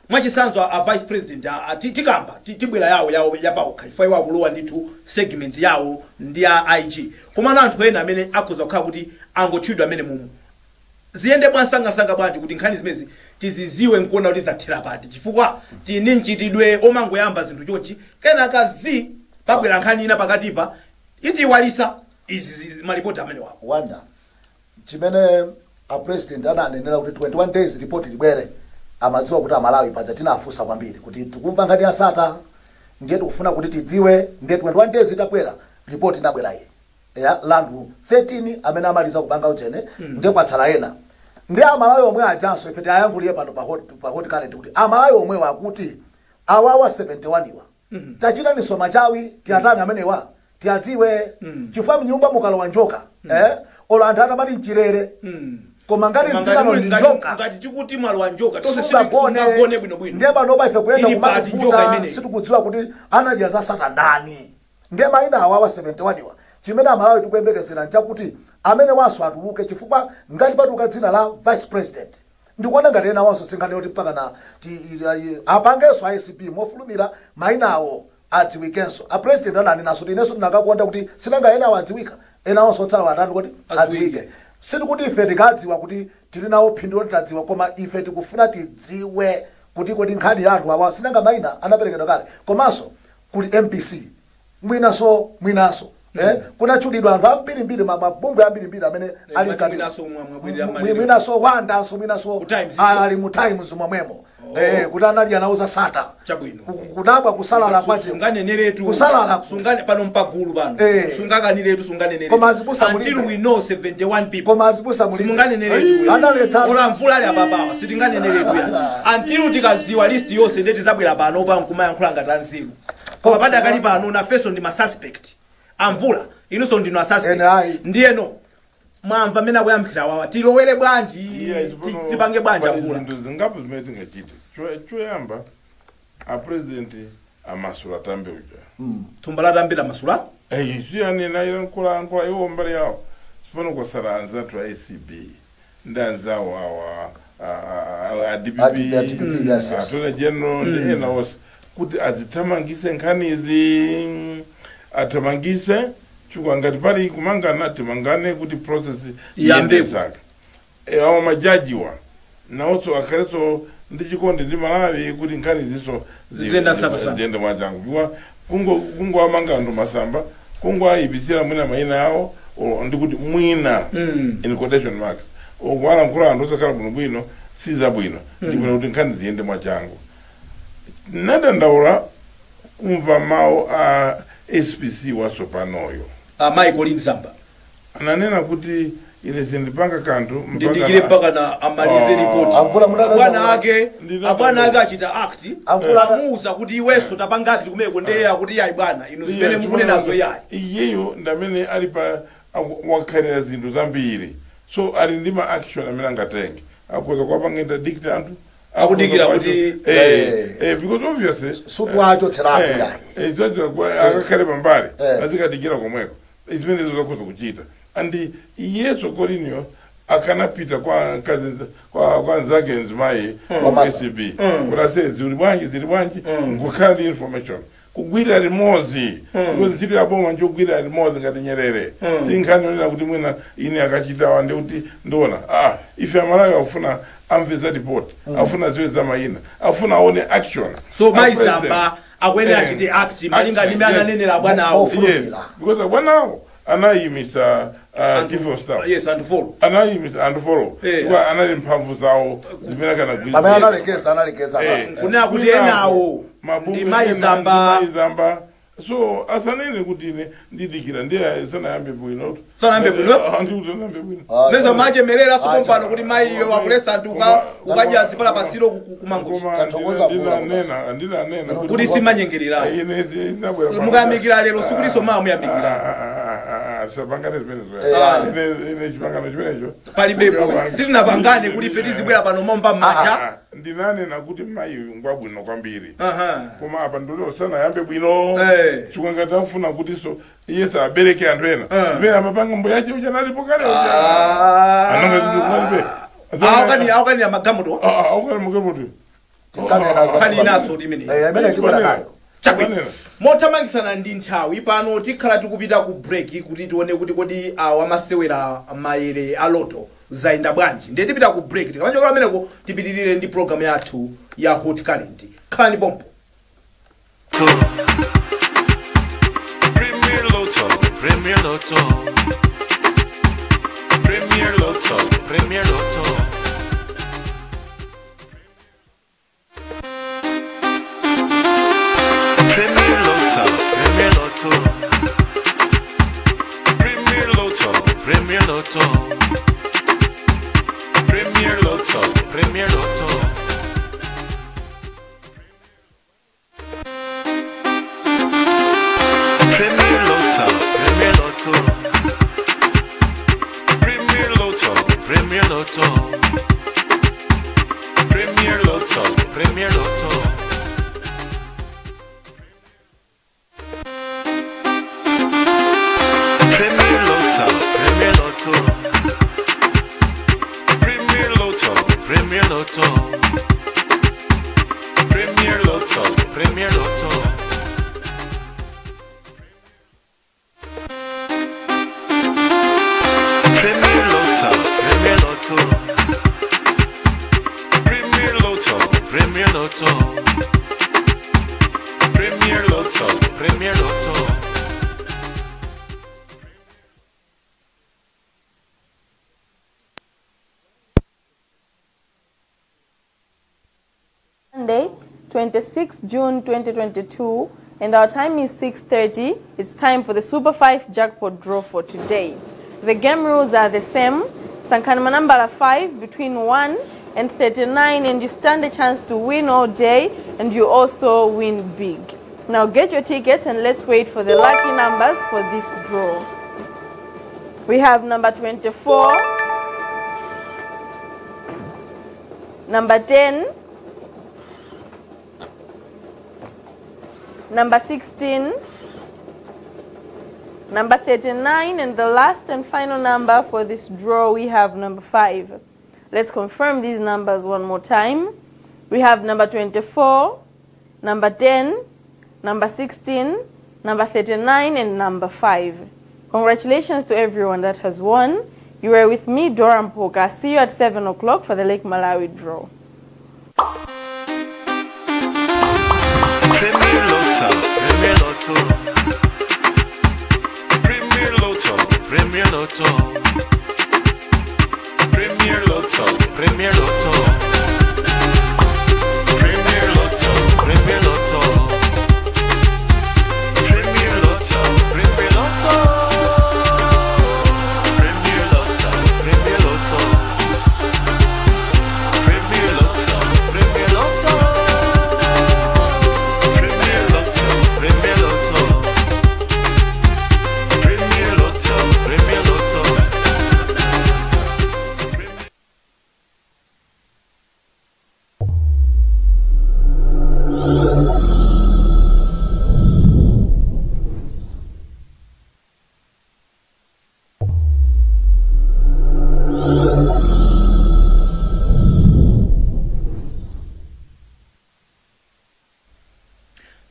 mwachitsanzo a vice president, tikamba tibwera yawo yapawokha, chifukwa iwo akulowa ndithu segment yawo ndi a IG. Komano anthu ena amene akhoza kukhala kuti angotchulidwa amene mumu, ziyende bwansangasanga bwanji kuti nkhani zimezi tiziziwe nkuona kuti zathera pati? Chifukwa tini mchitidwe omangoyamba zinthu chonchi, kenaka zi pabwera nkhani ina pakatipa itiwalisa izi malipoti amene wawo. Wanda, chimene a president ananenera kuti 21 days report libwere, amadziwa kuti Amalawi paja tinafunsa kwambiri kuti tikumva nkhani ya Sata, ndiye tikufuna kuti tidziwe. Ndiye 21 days itabwera, report inabwera iyi ya anthu 13 amene amaliza kupanga uchene, ndiye kwatsala ena. Ndi Amalawi omwe ajanso ife tiayankhulire pano pa Hot Current kuti Amalawi omwewa akuti awawa 71 iwa, tachitaninso machawi, tiyatani amenewa, tiyadziwe, chifukwa mnyumba mukalowa njoka, olo anthu atamati mchirere, koma ngati Koma mdzikano ngati ndi njoka, ngati tikuti mwalowa njoka, tonse sungagone. Sungagone bwinobwino. Ndiye panopa ife kuyenda Ili pati njoka kumatifuta, imeneyi? Sitikudziwa kuti anadya za Sata ndani. Ndiye mayina awawa 71 iwa, chimene Amalawi tikuyembekezera nchakuti amene waso atuluke, chifukwa ngati patuluka dzina la vice president, ndikuona ngati ena wanso sinkhani yoti mpaka na apangenso ACB mofulumira, mayina awo adziwikenso. A president ananenaso kuti inenso ndinakakonda kuti sinanga ena awo adziwika, ena wanso otsala watani kuti Adziwike. adziwike. Sitikuti ife tikadziwa kuti tili nawo phindu loti tadziwa, koma ife tikufuna tidziwe kuti kodi nkhani ya anthu awa, sinanga mayina anaperekedwa kale, komanso kuli MBC, mwinanso kunatchulidwa anthu ambirimbiri, mabungwe ambirimbiri amene ali Mati mkati. mwinanso mwabwerera malire. Mwinanso wandanso, mwinanso Ku Times iso. ali mu Times momwemo, kuti anali anauza Sata. Chabwino. Kudabwa kusalala kwache. Sunganeneretu. Kusalala. Sungane pano mpagulu pano. Sungakaniretu, sunganeneretu. Koma azibusa Until mulibe. we know 71 people. Koma azibusa mulibe. Simunganeneretu. Analetsa. Ola mvula ali apapawa, sitinganeneretu ya. Until tikaziwa list yonse, ndeti zabwera pano pa nkumayankhula ngati anzeru. Koma padakali pano nafenso ndi ma suspect. Amvula, inunso ndinu a suspect. Ene ayi. Ndiyeno mwamva mmene akuyamphira wawa, tilowere bwanji? Yeah, tsopano Tipange bwanji, pali amvula? zinthu zingapo zimene tingachite. Choyamba, a president amasula tambe uja. Thumba latambira masula. Siyani ilankhula iwo mbali yawo. Tsopano kwasala anzathu a ACB ndi anzawo awa a DPP, A DPP, yes. Attorney General ndi ena onse kuti azithamangise nkhanizi, athamangise chifukwa ngati pali kumangana timangane kuti process Iyambe. iyende zake. Awo majajiwa nawonso akhalenso ndi chikondi ndi Malawi kuti nkhani ziso Ziyenda sambasamba. ziyende mwachangu, chifukwa kungowamanga anthu masamba, kungoayipitsira mwina mayina awo, or ndikuti mwina in quotation marks okuwalankhula anthu osakhala bwinobwino si zabwino. Ndibwino kuti nkhani ziyende mwachangu. Nadandaula kumva mawu a SPC watsopanoyo. Michael Zamba. Ananena kuti ine sindipanga kanthu ndidikire mpaka na amalize ripoti. Amvula Abwana ake Ndinadanda. abwana ake achita act. Amvula- Amuuza kuti iwenso tapanga act kumeko, ndiye akuti yayi bwana, inu zimene mukunenazo yayi. Iyeyo ndamene ali pa wakhalira zinthu zambiri, so ali ndi ma action amene angatenge, akhoza kuwapanga interdict anthu. Akudikira Akhoza kuti- because obviously Sukuwachotserako yayi. Akakhale pambali, azikadikira komweko zimenezo zakhoza kuchita. And iyeso Kolinio akanapita kwa kazi kwa nzake mzimayi Kwa Martha. ACB kuti ase zili bwanji, zili bwanji, nkukhala ndi information, kugwira limodzi, because ntchito ya boma njogwira limodzi ngati Nyerere. Si nkhani yonena kuti mwina ine akachitawa ndi kuti ndiona. Ife Amalawi akufuna amve za report, afuna ziwe za mayina, afuna aone action. So A Mai president. Zamba akuyenera achite act malinga ndi mmene ananenera bwanawo. Yes, because bwanawo anayimisa chief of staff. Yes, and follow. Anayimisa and follow. Chifukwa anali mphamvu zawo zimene akanagwiritsa. Pamene analekeza. Kunena kuti enawo Mabungwe ndi Mai ena Zamba. ndi Mai Zamba, so asanene kuti ine ndidikira, ndiye sanayambe bwino. Sanayambe bwino? Ndikuti sanayambe bwino. Meza machemerera sokompano Acha. kuti mayiyo akulesa anthu ukadya zipala pasiro kumangochi. Koma Tathokoza mvula. ndinanena Kuti simanyengerera. Ine ndinabwera pano. Mukayamikira lero sikuliso mawa muyamikira. Sapangane zimenezo. Ine chipangano chimenecho Palibepo, sitinapangane kuti ife tizibwera pano momba m'manja. Ndinanena kuti mayi ngwabwino kwambiri, koma apa ndoti sanayambe bwino. Chifukwa ngati afuna kuti so iye sabereke anthu ena zimene amapanga mbuyache uja nalipo kale uja. Anonga zinthu kunalibe. Awakanira magamoto. Aukani mukemuti. Nkhani inaso ndi imeneyi. Imene tibwera nayo. Chabwino, mothamangisana ndi nthawi pano tikhala tikupita ku break kuti tione kuti kodi awa masewera maere a loto zayenda bwanji. Ndiye tipita ku break, tikamachokera ameneko tipitirire ndi program yathu ya Hot Current. Khalani pompo. Premier Lotto, Premier Lotto, Premier Lotto, Premier Lotto. Premier Lotto, Premier Lotto, Premier Lotto, Premier Lotto, Premier Lotto, Premier Lotto. Premier Lotto, Premier Lotto, Premier Lotto, Premier Lotto, Premier Lotto, Premier Lotto. Premier Lotto, Premier Lotto, Premier Lotto, Premier Lotto, Premier Lotto, Premier Lotto. Premier Lotto, Premier Lotto, Premier Lotto, Premier Lotto, Premier Lotto, Premier Lotto. Monday, 26 June 2022, and our time is 6:30. It's time for the Super 5 jackpot draw for today. The game rules are the same. Sankhani manambala 5 between 1 and 39, and you stand a chance to win all day, and you also win big. Now get your tickets and let's wait for the lucky numbers for this draw. We have number 24, number 10, number 16, number 39, and the last and final number for this draw, we have number 5. Let's confirm these numbers one more time. We have number 24, number 10, number 16, number 39, and number 5. Congratulations to everyone that has won. You were with me, Dora Mpoka. See you at 7 o'clock for the Lake Malawi draw. Premier Lotto, Premier Lotto, Premier Lotto, Premier Lotto, Premier Lotto, Premier Lotto, Premier Lotto, Premier Lotto, Premier Lotto, Premier Lotto, Premier Lotto, Premier Lotto, Premier Lotto, Premier Lotto. Premier Lotto, Premier Lotto, Premier Lotto, Premier Lotto.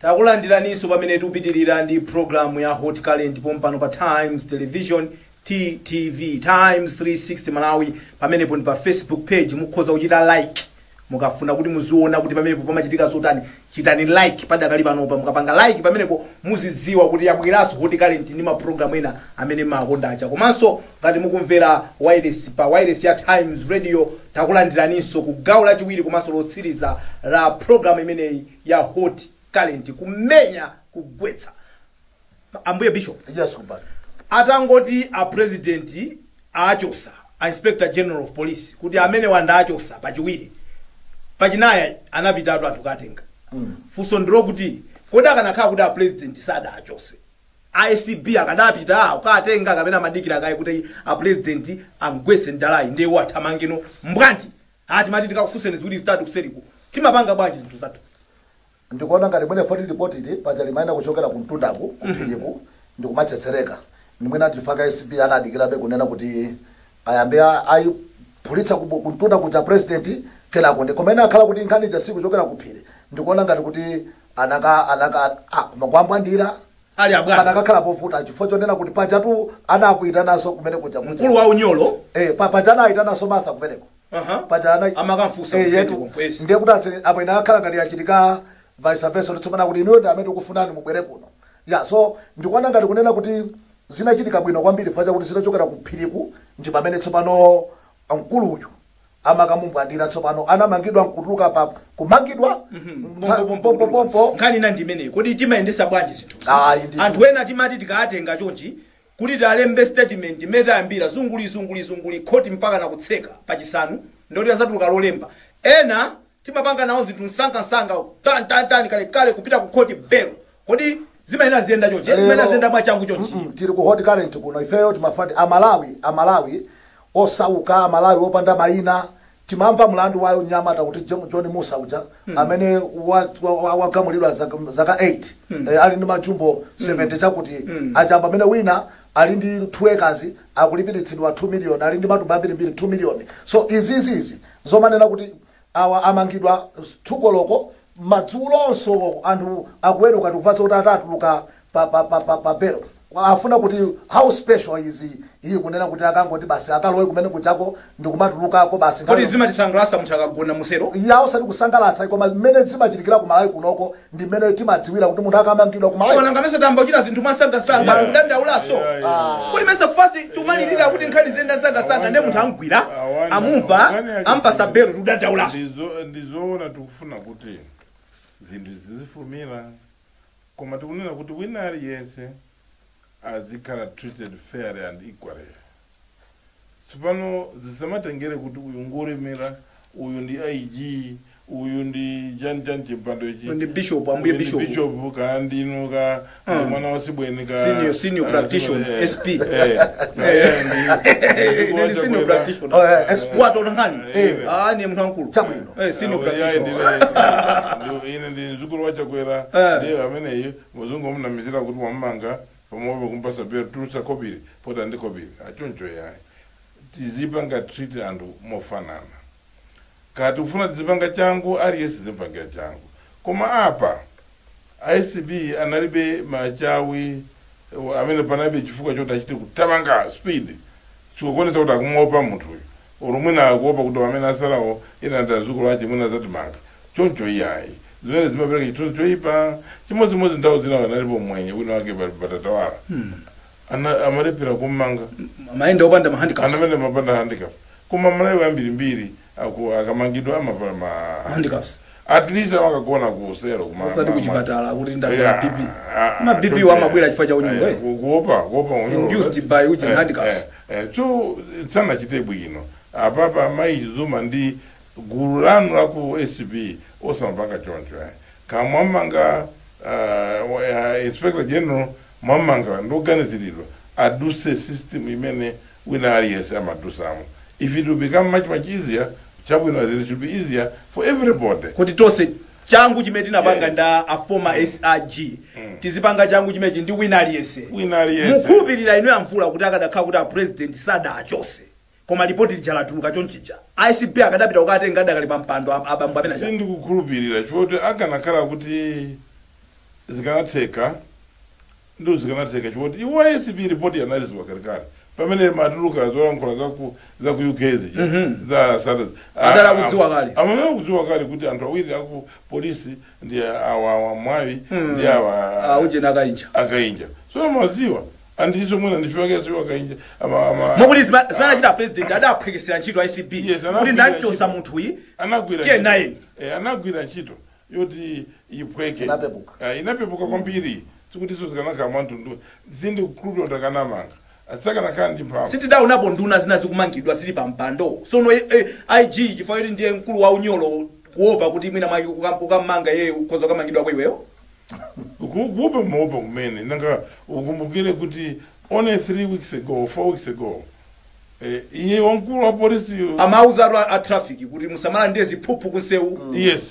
Takulandiraninso pamene tikupitirira ndi programu ya Hot Current pompano pa Times Television, TTV, Times 360 Malawi. Pamenepo ndi pa Facebook page, mukhoza kuchita like mukafuna kuti muziona kuti pamenepo pamachitika zotani. Chitani like padakali panopa. Mukapanga like pamenepo muzidziwa kuti yabweranso Hot Current ndi mapulogalamu ena amene makonda aja. Komanso ngati mukumvera wireless, pa wireless ya Times Radio, takulandiraninso ku gawo lachiwiri komanso lotsiriza la programu imeneyi ya Hot Current, kumenya kugwetsa. Ambuye Bishop. Yes, kubali. Atangoti a president achosa a Inspector General of Police kuti amene wanda achosa pachiwiri, pachinayi anapitatu anthu katenga. Funso ndilo kuti kodi akanakhala kuti a president sada achose, ACB akadapita ukatenga kapena madikira kaye kuti a president amgwetse ndalayi ndiye athamangeno mbwanji? Ati mati tikakufunseni ziwiri zitatu kuseriku, timapanga bwanji zinthu zathuzi? Ndikuona ngati mwene 40 report ili paja limaina kuchokera kumtundaku kuphiriku ndikumatsetsereka, ndimwene atifaka ACB anadikirabe kunena kuti ayambe ayiphulitsa kumtunda kuja president kenako ndi komene akhala kuti nkhani ija sikuchokera kuphiri. Ndikuona ngati kuti anaka anaka kumakwambwandira ali abwana panakakhala povuta, chifukwa chonena kuti pajatu anakuitananso kumene kuja kuja. Mkulu wa unyolo. Paja anayitananso Martha kumeneko. Paja ana Amakamfunsa yetu kufeti komkwesi. Ndiye kuti apo inakhala ngati yachitika vice versa, tsopano kuti inuyo ndi amene tikufunani mubwere kuno. Ya, so ndikuona ngati kunena kuti zinachitika bwino kwambiri facha kuti zinachokera kuphiriku, ndi pamene tsopano mkuluyu amakamumbwandira, tsopano anamangidwa nkutuluka pa kumangidwa pompopompo. Nkhani ina ndi imeneyi, kodi timayendesa bwanji zinthu? Ayi, ndithu. Anthu ena timati tikatenga chonchi kuti talembe statement imene tayambira zunguli zunguli zunguli khoti mpaka nakutseka pachisanu, ndoti azatuluka lolemba. Ena timapanga nawo zinthu msangamsanga, tani tani kalekale kupita ku khoti, belo. Kodi zimayena ziyenda chonchi? Zimayena ziyenda mwachangu chonchi? Tili ku Hot Current kuno. Ifeyo timafati Amalawi, Amalawi osauka, Amalawi opanda mayina. Timamva mlandu wa nyamata kuti John Musa uja amene wagamulidwa zaka 8, ali ndi majumbo 70 chakuti achamba, amene wina ali ndi 2 acres akulipiritsidwa 2 million, ali ndi matumba ambirimbiri 2 million. So izizizi zomanena kuti awa amangidwa thukoloko madzulonso, anthu akuweruka, tikufatsa kuti atatuluka pa belo, afuna kuti how special is iyi kunena kuti akangoti basi akalowe kumene kuchako ndikumatulukako basi. Kodi zimatisangalatsa munthu akagona musero? Ya, osati kusangalatsa, koma mmene zimachitikira ku Malawi kunoko ndi mmene timadziwira kuti munthu akamangidwa ku Malawi. Koma nanga mese tamba kuchita zinthu mwasangasanga, kudandaulaso. Yeah. Kodi mese first tumalirira kuti nkhani ziyenda sangasanga, ndiye munthu amgwira, amumva, ampasa belo, tikudandaulaso. Ndizoona, tikufuna kuti zinthu zizifumira, koma tikunena kuti wina aliyense azikhala treated fairly and equally. Tsopano zisamatengere kuti uyu ngolemera, uyu ndi IG, uyu ndi chani chimpando ichi. Ndi bishop, ambuye Uyu ndi bishop. Bishop ka ndinu ka ndi mwana wa sibweni ka Senior practitioner, SP. Ndi Ndi senior practitioner. Oh, SP. Watola nkhani. Eh. Ah, ni munthu wankulu. Chabwino. Senior practitioner. Ine ndi mzukulu wa Chakwera. Ndiye ameneyi muzungu amunamizira kuti wamumanga pamwe kumpasa belo, tulusa kobiri pota ndi kobiri achoncho yayi. Tizipanga treat anthu mofanana. Kati kufuna tizipanga changu, aliyense zipangira changu. Koma apa ACB analibe machawi amene panalibe chifukwa choti achite kutamanga speed, chikuonesa kuti akumuopa munthuyu, olo mwina akuopa kuti amene asalawo ena ndi azukulu ache, mwina azatimanga choncho. Iyayi, zimene zimapereka chithunzi choyipa. Chimodzimodzi nthawi zina analipo mwenye wina wake patatawala, amalephera kummanga. Mayenda opanda ma handcuffs. Anamene mapanda handcuff, koma Malawi ambirimbiri akamangidwa amavala ma handcuffs. At least amakagona ku selo kuma Osati kuchipatala kuti ndagwala BP. Ma BP wamabwera chifukwa cha unyolo, eh. Kuopa unyolo. Induced by uje handcuffs. So sanachite bwino apapa mayi Zuma ndi gulu lanu la ku ACB, osamapanga choncho, eh. Kamwamanga inspector general, mwamanga ndioganiziridwa, aduse system imene wina aliyense amadusamo. If it will become much much easier, chabwino, it should be easier for everybody. Kuti tonse changu chimene tinapanga nda a former SRG, tizipanga changu chimenechi ndi wina aliyense. Wina aliyense. Mukhulupirira inu yamvula kuti akadakhala kuti a president sadachose, koma ripoti lija latuluka chonchija, ACB akadapita kukatenga adakali pa mpando abambo amene aja? Sindikukhulupirira, chifukwa kuti akanakhala kuti zikanatheka, ndo zikanatheka, chifukwa kuti iwo ACB report yanalizidwa kalekale pamene matuluka zolankhula zaku UK zija za Saturday. Adala kudziwa kale. Amene kudziwa kale kuti anthu awiri aku polisi ndi awa Mwawi ndi awa Uje nakainja. Akainja. So maziwa andiso mwina ndichifukwa akainja ama Mokuti zimene achita president, adaphwekesera ntchito ACB Yes, kuti anagwira ndanchosa ntchito. munthuyi. Anagwira Tiye ntchito. naye. Anagwira ntchito yoti iphweke. Inapepuka. Inapepuka kwambiri. Sikuti zikanakhala mwamtundu, sindikukhulupirira kuti akanamanga, asakanakhala ndi mphamvu. Sitidaonapo nduna zina zikumangidwa zili pa mpando. Sono IG, chifukwa kuti ndiye mkulu wa unyolo, kuopa kuti mwina mwake ukamanga yeye ukhoza kukamangidwa kwa iweyo. Kuopa maopa kumene. Nanga ukumbukire kuti only 3 weeks ago, 4 weeks ago, iye wamkulu wa polisi Amauza atu a traffic kuti musamala ndiye ziphuphu kunsewu. Yes.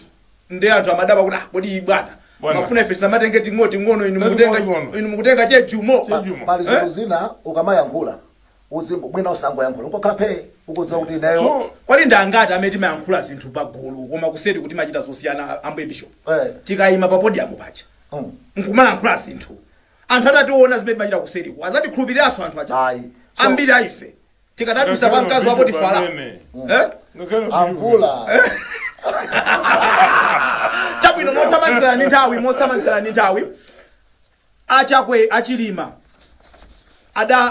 Ndi anthu amadaba kuti, ah, kodi bwana Bwana. mafuna ife samatenge ting'ono ting'ono, inu Tati mukutenga ting'ono. Inu mukutenga chejumo. Chejumo. Pali zinthu zina ukamayankhula uzingo mwina usangoyankhula, ungokhala phe, ukudziwa kuti ineyo So Kwali ndi angati amene timayankhula zinthu pagulu koma kuseri kuti machita zosiyana, ambuye bishop? Tikayima pa podium paja nkumayankhula zinthu, anthu atationa zimene timachita kuseriku, azatikhulupiriranso anthu aja? Ayi. Ambiri aife tikadadusa pa mkazi wa Potifara, Pamene. eh? Ngakhale Amvula. Chabwino, mothamangitsana ndi nthawi, mothamangitsana ndi nthawi, achakwe achilima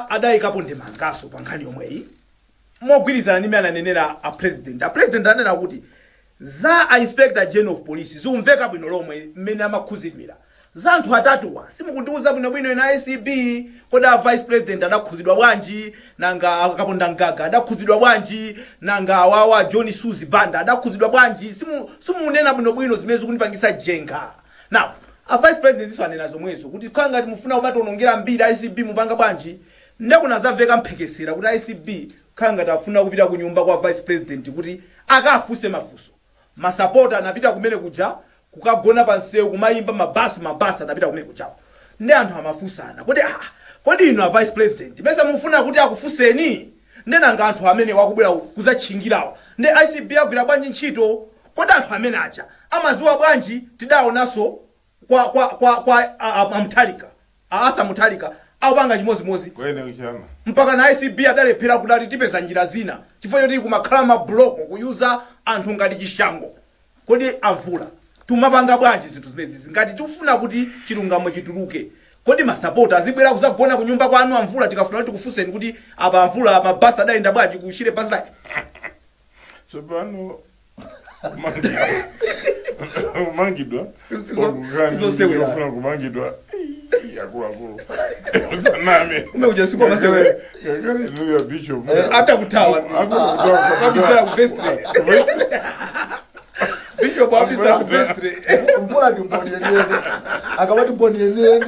adayikapo ndemangaso pa nkhani yomweyi mogwirizana ndi mmene ananenera a president. A president anena kuti za a inspector general of police zikumveka bwino lomwe mmene amakhuzidwira. Za anthu atatuwa simukundiuza bwinobwino ina ACB. Kodi a vice president adakhuzidwa bwanji? Nanga akaponda mgaga adakhuzidwa bwanji? Nanga awawa John Suzi Banda adakhuzidwa bwanji? Simunena bwinobwino zimene zikundipangisa jenga. Now a vice president iso anena zomwezo kuti khala ngati mufuna kumationongera mbiri ACB, mupanga bwanji? Ndekuna zamveka mphekesera kuti ACB khala ngati afuna kupita ku nyumba kwa vice president kuti akafunse mafunso. Masapota anapita kumene kuja kukagona pa nsewu, kumayimba mabasi, mabasi anapita kumene kujapo, ndi anthu amafunsana kuti, ah, kodi inu a vice president mesa mufuna kuti akufunseni? Ndenanga anthu amene wakubwera kuzatchingirawa ndi ACB agwira bwanji ntchito? Kodi anthu amene aja amaziwa bwanji? Tidaonanso kwa a Mutharika, a Arthur Mutharika akupanga chimozimozi. Kuyenda kuchana. Mpaka na ACB adalephera kudati tipeza njira zina chifukwa choti kumakhala mabuloko kuyuza anthu ngati chishango. Kodi amvula, tumapanga bwanji zinthu zimenezi ngati tikufuna kuti chilungamo chituluke? Kodi masapota azibwera kuzagona kunyumba kwanu amvula, tikafuna kuti tikufunseni kuti apa amvula mabasi adayenda bwanji kushire basi line? Tsopano kumangidwa Sizosewera. Kufuna kumangidwa, akuluakulu, usaname. Umekuja siku amasewera. Ngakhale inuyo bishop. Ata kutawa. Akutawa. Abisala ku vestry, bishop abisala ku vestry. Mvula ndi mboni yeniyeni. Akamati mboni yeniyeni.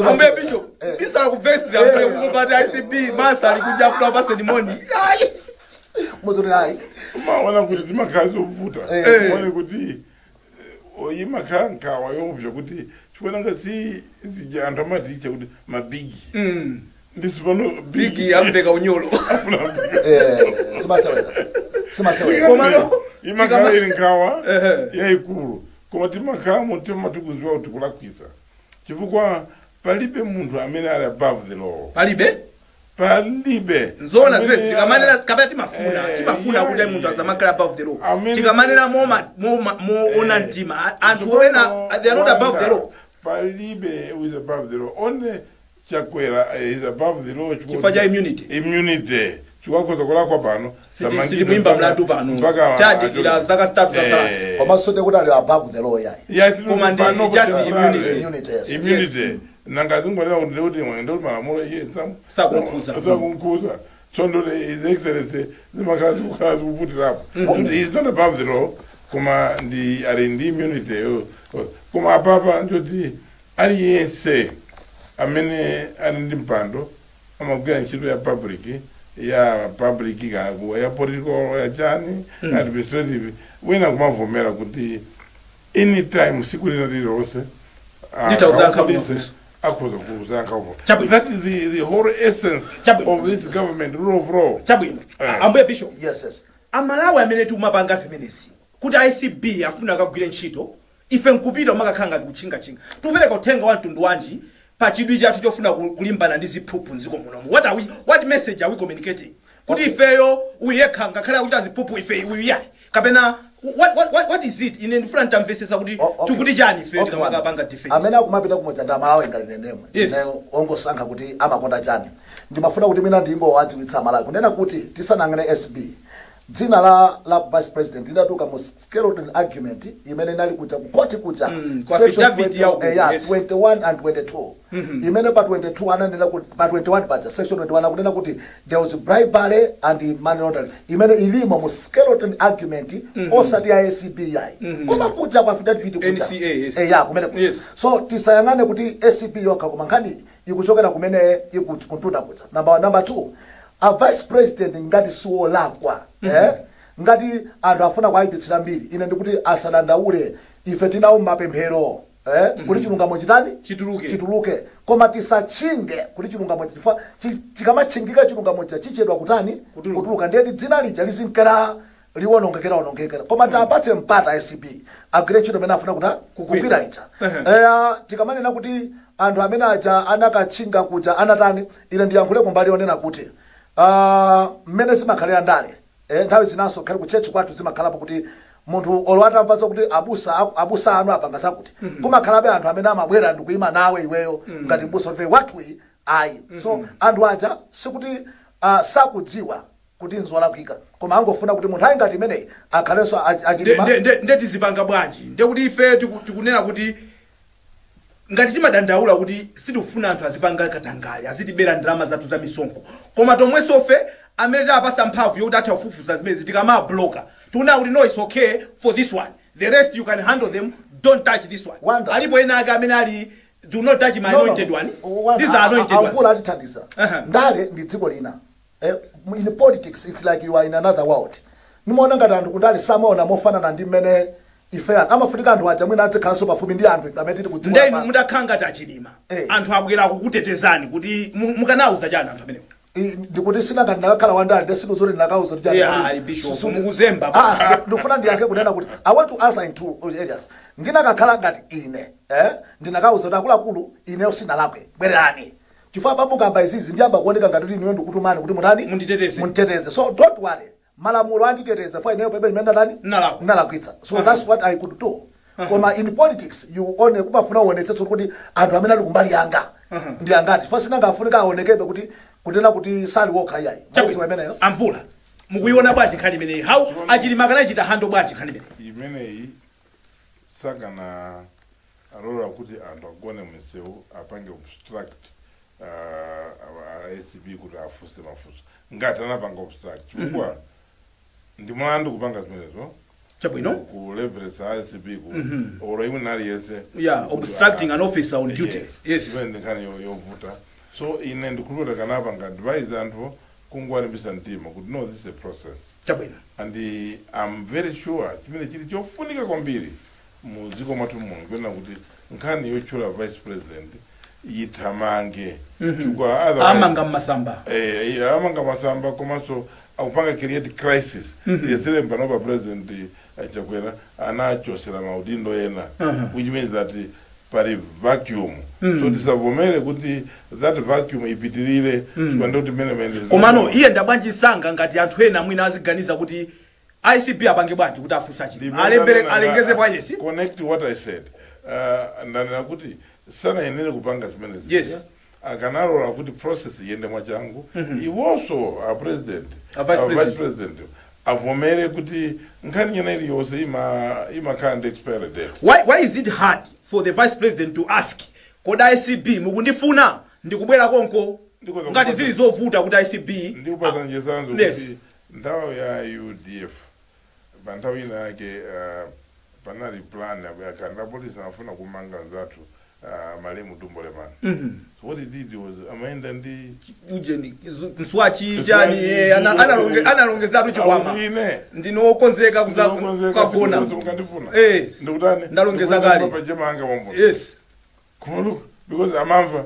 Ambuye bishop bisala ku vestry, ambuye kungopati ACB Martha alikuja afuna paseni moni. Muzoti ayi. Umaona kuti zimakhala zovuta. Umaone kuti imakhala nkhawa yoopsa kuti chikonanga si zija anthu amaticha kuti mabigi. Ndisipano Bigi amveka unyolo. Eh, simasewera, simasewera. Koma no, imakhala ili nkhawa Ehe. yayikulu, koma timakhala mutima tikuziwa kuti kulakwisa, chifukwa palibe munthu amene ali above the law. Palibe. Palibe. Nzona Amene zimene tikamanena kapena timafuna timafuna kuti munthu azamakhala above the law. Tikamanena moona mtima, anthu ena, they are not above the law. Palibe who is above the law. Only Chakwera is above the law. Chifukwa cha immunity. Immunity, chikwakoza kulakwa pano. Siti- Sitimuyimba mlandu pano. Mpaka Tadikira zaka 3 za salasi. Komanso tekuti ali above the law yayi. Koma ndi just immunity. Immunity, yes. Immunity, nanga zingolera kuti ndikuti ndikuti malamulo iye Sakunkhuza. Sakunkhuza. So ndoti His Excellency zimakhala zikukhala zikuvutirapo. He is not above the law, koma ndi ali ndi immunity yo. Koma apapa ndoti aliyense amene ali ndi mpando amagwira ntchito ya public, ya public ka ya political, ya chani, administrative, wina kumavomera kuti anytime, siku lina lililonse, Nditauzankha apolisi kumafunso. akhoza kuzankha. Chabwino. That is the whole essence Chabwino. of this government, rule of law. Chabwino. Ambuye Bishop, Yes. Amalawi amene tikumapanga zimenezi kuti ACB afuna akagwire ntchito, ife nkupita umakakhala ngati kutchingachinga, tikupereka uthenga wa mtundu wanji pa chidwi chathu chofuna kulimbana ndi ziphuphu mdziko munomu? What message are we communicating kuti ifeyo uyekha ngakhale akuchita ziphuphu, ife uyayi, kapena what is it? Ine ndifuna nditamvesesa kuti Oh, okay. tikuti chani ife tikamakapanga defense. Amene akumapita kumodzi ndi Amalawi ngati nenemwe. Yes. Ine ongosankha kuti amakonda chani. Ndimafuna kuti mina ndingowadziwitsa Amalawi kunena kuti tisanang'ane ACB, dzina la vice president linatuluka mu skeleton argument imene inali kuja kukoti kuja. Kwa Section affidavit 20 ya uku, ya 21 and 22, imene pa 22 ananena kuti, pa 21 paja, section 21 akunena kuti there was bribery and money laundering, imene ilimo mu skeleton argument, osati ya ACB yayi, koma kuja kwa affidavit kuja. NCA, yes. Ya kumene kuja. So tisayang'ane kuti ACB yokha, koma nkhani ikuchokera kumene ikuntunda kuja. Number two, a vice president ngati siwolakwa, eh? Ngati anthu afuna kuayipitsira mbiri, ine ndikuti asadandaule, ife tinawo mapemphero, eh? Kuti chilungamo chitani? Chituluke. Chituluke. Koma tisatchinge kuti chilungamo chifukwa chikamatchingika chilungamo cha chichedwa kutani? Kutuluka. Kutuluka. Ndiye dzina lija lizinkera liwonongekera onongekera, koma tapatse mpata ACB agwire ntchito imene afuna kuta Kugwira. kugwira ija. Eya, tikamanena kuti anthu amene aja anakatchinga kuja anatani, ine ndiyankhule kumbali yonena kuti mmene zimakhalira ndale, nthawi zinanso khali ku church kwathu zimakhalapo kuti munthu olo atamva kuti abusa anu apanga zakuti, kumakhalabe anthu amene amabwera ndikuyima nawe iweyo ngati mbusa kuti wathuyi ayi. So anthu aja sikuti sakudziwa kuti nzolakwika, koma angofuna kuti munthu ayi ngati imeneyi akhalenso achilima. Nde tizipanga bwanji? Ndekuti ife tikunena kuti ngati timadandaula kuti sitikufuna anthu azipanga katangale, azitibera ndalama zathu za misonkho, koma tomwenso fe amene tapasa mphamvu yokuti atha kufufuza zimenezi, tikamabloka tikunena kuti no, it's okay for this one, the rest you can handle them, don't touch this one. Wanda. Alipo ena ake amene ali do not touch my No, no. anointed one. These are anointed Amvula ones. atithandiza. Aha. Ndale ndi dziko lina. In politics it's like you are in another world. Nimaona ngati anthu kundale samaona mofanana ndi mmene ife anthu amafunika anthu aja mwina adzikhalanso pafupi ndi anthu ife amene tili ku dziko Ndenu lapansi. mutakhala ngati aChilima, anthu abwera kukutetezani kuti mukanauza chani anthu amenewo? Ndikuti sina ngati ndakakhala wandale, ndesino zoti ndakauza kuti chani. Yeah, Bishop, mukuzemba. Ah, ndikufuna ndiyankhe kunena kuti I want to answer in two areas. Ndinakakhala ngati ine, ndinakauza kuti akuluakulu, ineyo sinalakwe, bwererani, chifukwa pamukamba izizi ndiyamba kuoneka ngati kuti ineyo ndikutumani kuti mutani? Munditeteze. Munditeteze. So don't worry, malamulo anditeteza for ineyo pebe imene ndatani? Nalakwa. Nalakwitsa. So that's what I could do. Koma in politics you one kumafuna uonetsetse kuti anthu amene ali kumbali yanga ndi angati, chifukwa sinangafunika aonekebe kuti kunena kuti sali wokha iyayi. Chabwino. Imeneyo. Amvula, mukuiona bwanji nkhani imeneyi? How aChilima akanachita handle bwanji nkhani imeneyi? Imeneyi sakana alola kuti anthu agone msewu apange obstruct ACB kuti afuse mafunso, ngati anapanga obstruct, chifukwa ndi mlandu kupanga zimenezo. Kuleveresa ACB ku olo imwe aliyense. Yeah, obstructing an officer on duty. Yes. Imene ndi nkhani yovuta. So ine ndikhulupirira kanapanga advise anthu kungowalimbisa mtima kuti no, this is a process. And I'm very sure chimene chili chofunika kwambiri mu dziko mwathu muno kuona kuti nkhani yotchula vice president Ithamange, chifukwa otherwise Amanga mmasamba. Amanga masamba, komanso akupanga create crisis. Yesere panopa President Chakwera anachosera maudindo ena, which means that pali vacuum. So tisavomere kuti that vacuum ipitirire, chifukwa ndikuti mmene Komano iye ndabwanji sanga ngati anthu ena mwina aziganiza kuti ACB apange bwanji kuti afunse Achilima, alembere, alengeze bwanji? Connect what I said. Ndanena kuti sanayenere kupanga zimene zija. Akanalola kuti process iyende mwachangu. Iwonso a president, A vice a president. President avomere kuti nkhani ina iliyonse imakhala ndi expiry date. Why is it hard for the vice president to ask, "Kodi ACB mukundifuna? Ndikubwera konko"? Ngati zili zovuta kuti ACB Ndikupasa njesanzo kuti nthawi ya UDF, pa nthawi ina yake, panali plan yakanda polisi amafuna kumanga nzathu, malemu Dumbo Lemani. So what he did was amaenda ndi Ujeni mswachi chani, analongezatu chikwama. Ine Ndinokonzeka kuza kukagona. Mukandifuna, ndikutani? Ndalongeza kale. Pajama anga mambo. Koma look, because amamva,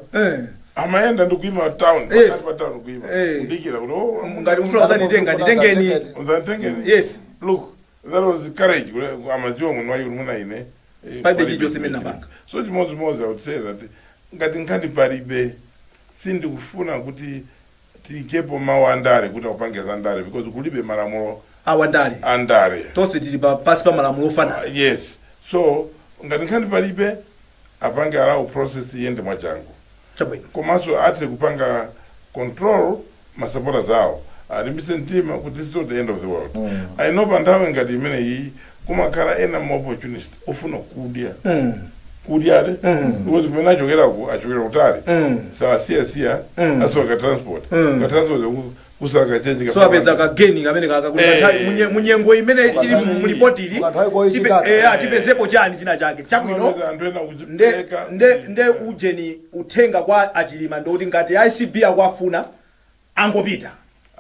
amaenda ndikuima town, pakati pa town kuima, kudikira kuti, oh, Ngati mfuna uzanditenga, nditengeni. Uzanditengeni. Look, that was courage. Amadziwa munthu wayi muna ine Palibe palibe chilichonse imene napanga. So chimodzimodzi, I would say that ngati nkhani palibe, sindikufuna kuti tiyikepo mawu andale kuti akupange za ndale, because kulibe malamulo Awandale andale. Tonse tili pasi pa malamulo ofanana. Yes, so ngati nkhani palibe, apange allow process iyende mwachangu. Komanso athe kupanga control ma supporters awo, alimbise mtima kuti this is not the end of the world. I know pa nthawi ngati imeneyi kumakhala ena ma opportunist ofuna kudya, kudya ate, because kumene achokerako achokera kutali, sawasiyasiya, asowa ka transport, ka transport kusaka change. So apeza kageni kamene kaka kuti munyengo imene tili mulipoti ili Ukanthawi koyikikaka. Tipezepo chani china chake chabwino. Anthu ena Nde kuchipereka. Nde ujeni uthenga kwa Achilima ndikuti ngati ACB akuafuna, angopita.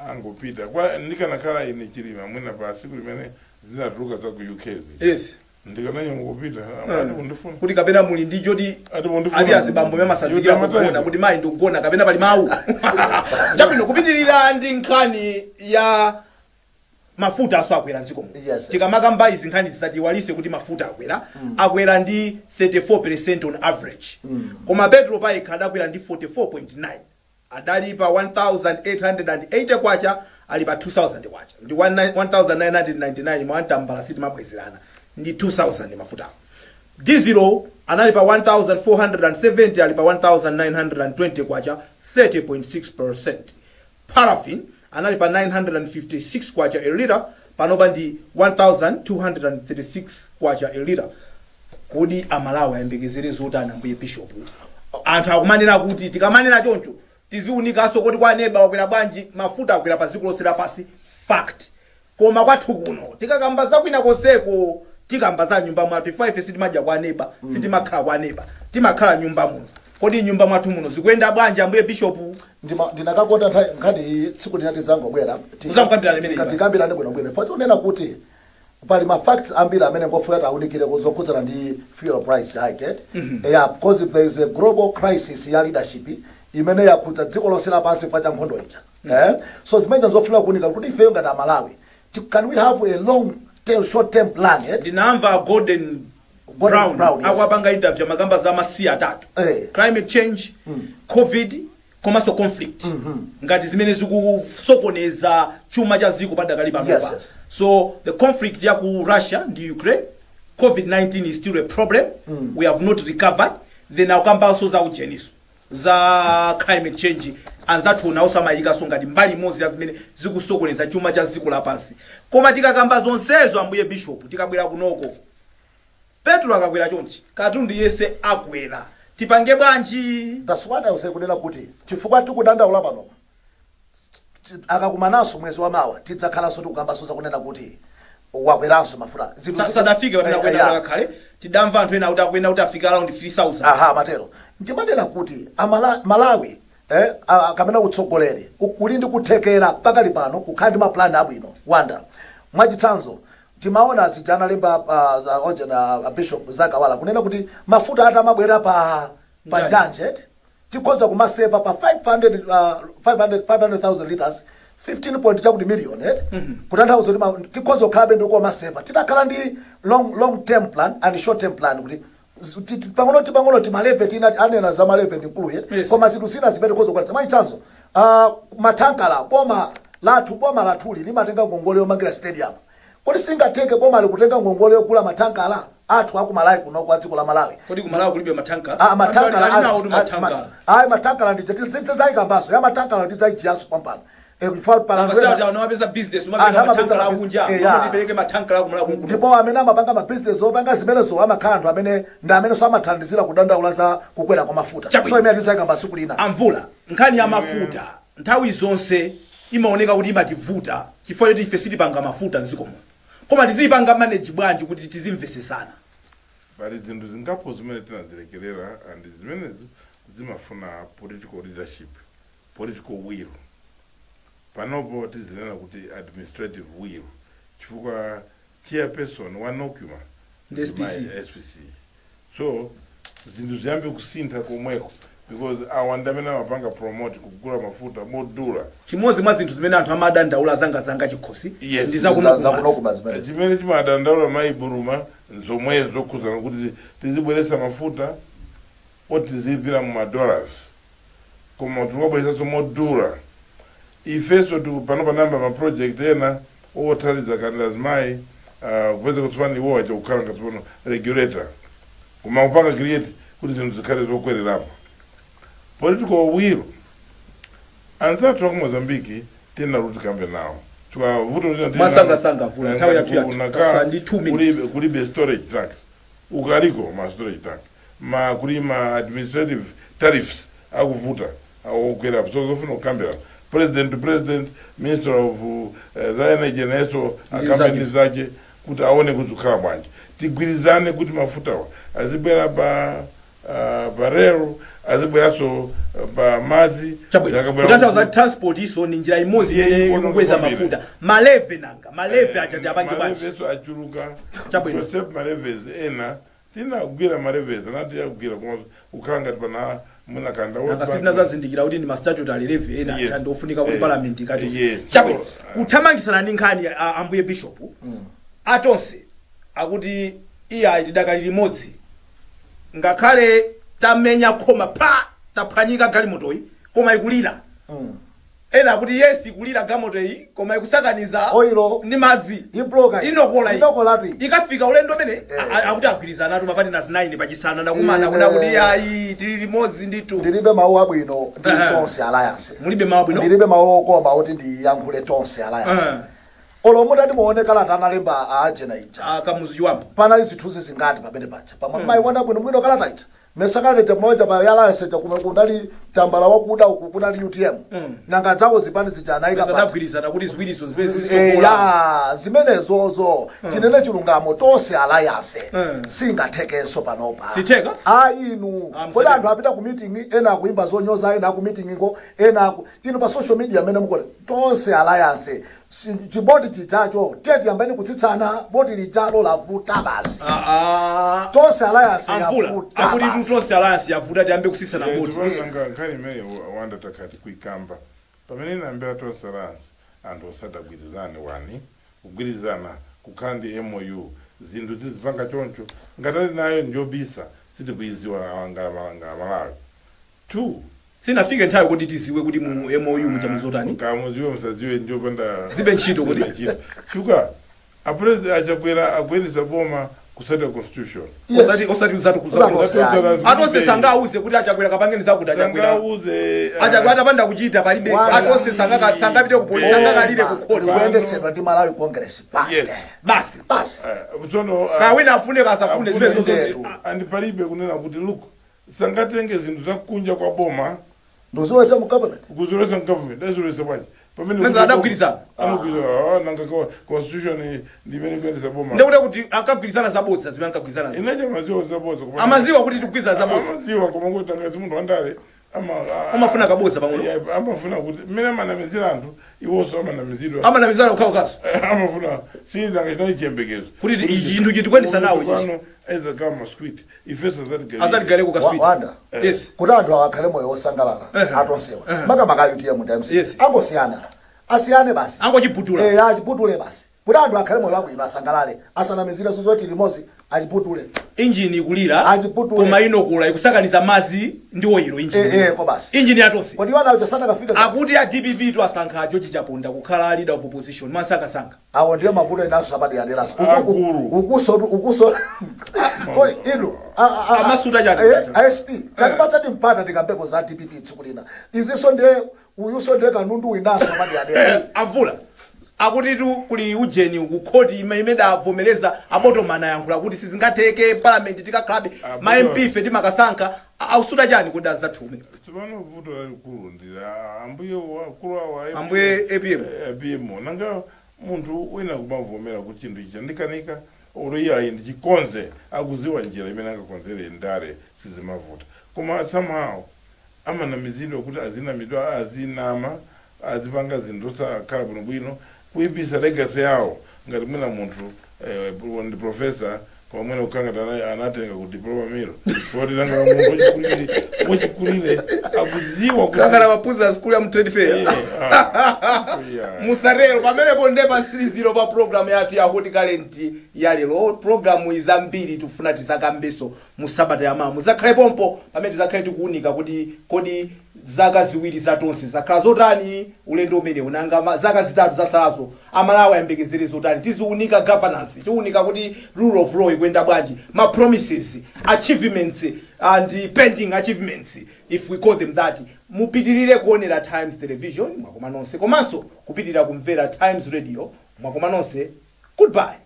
Angopita. Kwa ndikanakhala ine Chilima, mwina pa siku limene zinatuluka za ku UK zi, ndikananyamukupita ati kundifuna. Kuti kapena muli ndi choti Ati mundifuna. Ati azibambo amasazikira kugona kuti mayi ndikugona, kapena pali mawu chabwino. Kupitirira ndi nkhani ya mafuta, aso akwera mdziko muno. Tikamakamba izi nkhani zisatiwalise kuti mafuta akwera, akwera ndi 34% on average, koma petrol payekha adakwera ndi 44.9. Adali pa 1880 kwacha, ali pa 2000 kwacha, ndi 1999 mwantambala sitimabwezerana, ndi 2000 mafutawo. Diesel anali pa 1470, ali pa 1920 kwacha, 30.6%. Paraffin anali pa 956 kwacha a liter, panopa ndi 1236 kwacha a liter. Kodi Amalawi ayembekezere zotani, ambuye bishop? Anthu akumanena kuti tikamanena choncho tiziwunikanso kuti kwa neba wakwera bwanji mafuta. Akwera pa dziko lonse lapansi, fact, koma kwathu kuno tikakamba zakwina konseko, tikamba za nyumba mwathu. Ife sitimadya kwa neba, sitimakhala kwa neba, timakhala nyumba muno. Kodi nyumba mwathu muno zikuyenda bwanji, ambuye bishop? Ndinakakonda nkhani iyi tsiku linati zangobwera. Muzamukambirana imeneyi basi. Tikambirane bwinobwino. Foti unena kuti pali ma facts ambiri amene ngofuna tiawunikire zokhudzana ndi fuel price hike, eh? Yeah, because there is a global crisis ya leadership imene yakhudza dziko lonse lapansi chifukwa cha nkhondo ija, eh? So zimene zofuna kuunika kuti ifeyo ngati Amalawi, can we have a long term, short term plan, eh? Ndinamva Golden Gordon Brown, Brown, yes. akuapanga interview, amakamba za masiya atatu: climate change, COVID komanso conflict, ngati zimene zikusokoneza chuma cha dziko padakali panopa. So the conflict ya ku Russia ndi Ukraine, COVID-19 is still a problem, we have not recovered. Then akukambanso za ujeniso za climate change, anzathu nawo samayikanso ngati mbali imodzi ya zimene zikusokoneza chuma cha dziko lapansi. Koma tikakamba zonsezo, ambuye bishop, tikabwera kunoko, petro akakwera chonchi, katundu yese akwera, tipange bwanji? That's what I was saying, kunena kuti chifukwa tikudandaula pano, akakumananso mwezi wa mawa tidzakhalanso tikukambanso zakunena kuti wakweranso mafuta. Sadafike pamene akwenda. Yeah. Kakhale tidamva anthu ena kuti akwenda kuti afika around 3000. Aha, matero ndimanena kuti Malawi, kapena utsogoleri uli ndi kuthekera pakali pano kukhala ndi mapulani abwino wanda. Mwachitsanzo, timaona zija analemba za ojena, bishop Zakawala, kunena kuti mafuta atamabwera pa Njanje. Njanje. Tikhoza kumaseva pa 500 500 500,000 liters, 15 point chakuti million, eh? Kutanthauza kuti tikhoza kukhalabe ndikumaseva titakhala ndi long term plan and short term plan, kuti pang'ono tipang'ono tima levy tina anena za ma levy ndi mkulu. Yes. Koma zinthu zina zimene tikhoza kukwatisa, mwachitsanzo, matankala, boma lathuli limatenga ngongole yomangira stadium. Kodi singateke boma likutenga ngongole yogula matankala athu aku Malawi kuno, kwa dziko la Malawi? Kodi kumalawi kulibe matanka? Ah, matankala. Anthu ali nawo ndi matankala. Ayi, matankala ndidzayikambaso ya matankala, ndidzaijiyaso pampano. Pasati anawapeza business Anthu umapeka amapeza matankala akunja. Ya. Ndipereke matankala kumalawi kunkuno. Ndipo amene amapanga mabizinesi opanga zimenezo amakhala anthu amene ndi amene so amathandizira kudandaula za kukwera kwa mafuta. Chabwino. So imene tidzayikamba siku lina. Amvula, nkhani ya mafuta nthawi zonse imaoneka kuti imativuta chifukwa choti ife sitipanga mafuta mdziko muno, koma tizipanga manage bwanji kuti tizimvesesana? Pali zinthu zingapo zimene tinazilekerera, and zimenezo zimafuna political leadership, political will. Panopo tizinena kuti administrative will, chifukwa chairperson wa NOCMA Ndi SPC. SPC. So zinthu ziyambe kusintha komweko, because awa ndi amene amapanga promote kugula mafuta modula. Chimodzi mwa zinthu zimene anthu amadandaula zangazanga chikhosi Yes. ndi zakuno. Zakuno zimene Chimene chimadandaula mayi Buruma zomwezo zokhuzana kuti tizibweresa mafuta oti tizilipira mu madollars, koma tikabweresanso modula. Ifenso pano panamba ma project ena othandiza kandi azimayi, kupeza kuti tsopano iwo aja kukhala ngati pano regulator, koma kupanga create kuti zinthu zikhale zokwererapo. Political will, anzathu aku Mozambiki tena kuti tikambe nawo. Vuto lina tili Mwasangasanga, Mvula, nthawi yathu yatha. Unakhala Kasa ndi 2 minutes. Kulibe storage tanks, ukaliko ma storage tank, ma kuli ma administrative tariffs akuvuta, akukwera. So zofuna kukambira president to president, minister of za energy nayenso akambe ndi zake kuti aone kuti zikhala bwanji, tigwirizane kuti mafutawa azibwera pa rail, azibweranso pa madzi. Chabwino. Zakabwera Kutanthauza transport iso ni njira imodzi Iye imene ikuona ikukweza kwambiri. mafuta. Ma levy nanga, ma levy aja ndi apange bwanji? Ma levyso achuluka. Chabwino. Joseph, ma levies ena tinagwira, ma levies anati agwira, koma kukhala ngati pana munakanda. Nanga sitinazazindikira kuti ndi ma statutory levy ena aja ndofunika kuti parliament ikati. Yes. Chabwino, kuthamangisana ndi nkhani, ambuye bishop, atonse akuti iya, tidakali limodzi ngakhale tamenya khoma pa taphwanyika galimotoyi, koma ikulira. Ena akuti yes, ikulira galimotoyi, koma ikusakaniza Oilo. ndi madzi. Ibloka. Inokola iyi. Inokola iyi. Ikafika ulendo mene akuti agwirizana atu ma partners 9 pachisanu ndakumana kuna kuti ayi, tili limodzi ndithu. Ndilibe mawu abwino ndi Tonse Alliance. Mulibe mawu abwino? Ndilibe mawu okoma kuti ndiyankhule Tonse Alliance. Olo mutati muone kalata analemba a agena ija, Akamuzu Chiwambo, panali zithunzi zingati pamene paja pamwe mayiona bwino bwino kalata ija? Mesa kalata ija kumaja pa alliance ija kumwe kunali tambala wakuda, uku kunali UTM. Nanga zawo zipani zija anayika pati? Adagwirizana kuti ziwirizo zimene zizitsogola. Ya, zimenezozo tinene chilungamo, Tonse Alliance singathekenso panopa. Sitheka? Inu, Ah, kodi msateka. anthu apita ku meeting, ena akuimba zonyoza, ena aku meeting iko, ena aku inu pa social media amene mukoti Tonse Alliance, chiboti chichacho tiye tiyambeni kutsitsana, boti lijalo lavuta basi. Tonse Alliance Amvula yavuta akuti basi. Tonse Alliance yavuta, tiyambe kusisana boti. Nanga nkhani imene wanda takati kuikamba pamene inambira Tonse Alliance, anthu osadagwirizane wani kugwirizana kukhala ndi MOU, zinthu tizipanga choncho ngatali nayo njobisa, sitikuiziwa nga Malawi. Two, Sinafike nthawi kuti tiziwe kuti mu MOU muchamuzotani? Kamuziwe musadziwe, njopanda Zibe ntchito kuti? Zibe ntchito. Chifukwa apresident achakwera akuyendesa boma kusatira constitution. Yes. Osati uzatu Uzatu. kuza atonse sangauze kuti achakwera kapangeni zakuti achakwera Sangauze. Achakwera atapanda kuchita palibe. Wanda. Atonse sangapite ku polisi, sangakalire ku khoti. Likuyendetsedwa ndi Malawi Congress Party. Yes. Basi. Basi. Tsono Kawina afune kasafune, zimene Afune. zozo. And palibe kunena kuti look, sangatenge zinthu zakunja kwa boma ndozilowetsa mu government. Kuzilowetsa mu government, azilowetsa bwanji pamene Mesa adagwirizana? Anagwirizana, nanga constitution ndi imene ikuyendetsa boma. Ndekuti kuti ankagwirizana zabodza zimene ankagwirizana Inacha maziwa zabodza koma amaziwa kuti tikugwirizana zabodza. Amaziwa, koma kuti angati munthu wandale Amafuna kaboza pang'ono. Yeah, amafuna kuti mmene amanamizira anthu, iwonso amanamizidwa. Amanamizana okhaokhaso. Amafuna sinanga chinali chiyembekezo. Kuti ichi chinthu chitikwanisa nawo ichi. Pano aizagawa maswiti, ifeso Azatigaleko kaswiti. Wanda. Yes. Kuti anthu akhale moyo wosangalala, atonsewa, makamaka UTM times, angosiyana, asiyane basi. Angochiputula. Eh, achiputule basi, kuti anthu akhale moyo wabwino, asangalale, asanamizire zoti limodzi, achiputule. Injini ikulira. Achiputule. Koma inokula ikusakaniza madzi ndi oyilo injini. Eh, ko basi. Injini yatonse. Kodi wana uja sanakafika? Akuti a DPP tu asankha George Chaponda kukhala leader of opposition masankasanka. Awo ndiyo mavuto inaso apaderaderanso. Akulu. Ukuso ukuso kodi inu Amasuta chani? ASP tatipatsati mpata tikambeko za DPP tsiku lina. Izinso ndiye uyuso ndiye kanundu winaso apaderadera. Amvula akuti tu kuli ujeni kukhoti imene avomereza abotomana yankhula kuti sizingatheke, parliament tikakhalabe ma MP ife timakasankha. Ausuta chani kuti azathume? Tsopano vuto lalikulu ndi la ambuye wakulu awa. Ambuye APM. APM. Nanga munthu wina kumavomera kuti chinthu ichi chandikanika, oro iyayi ndichikonze, akuziwa njira imene angakonzere ndale, sizimavuta. Koma somehow amanamizidwa kuti azinamidwa, azinama, azipanga zinthu zosakhala bwinobwino, kuyipisa legacy yawo. Ngati mwina munthu ndi professor, koma mwina kukangati anatenga ku diploma miro koti nanga munthu wachikulire akuziwa kuti Kakhala maphunzira skulu ya mu 25. Eh, ah, yeah. Musatero. Pamenepo nde patsiriziro pa programu yathu ya Hot Current ya lero. Programu izambiri tifuna tizakambeso mu sabata yamawa. Muzakhale pompo pamene tizakhale tikuunika kuti kodi zaka 2 zatonse zakhala zotani, ulendo umene unanga zaka 3 zasalazo Amalawi ayembekezere zotani. Tiziunika governance, tiunika kuti rule of law ikuyenda bwanji, ma promises, achievements and pending achievements, if we call them that. Mupitirire kuonera Times Television, mwakoma nonse, komanso kupitirira kumvera Times Radio. Mwakoma nonse, goodbye.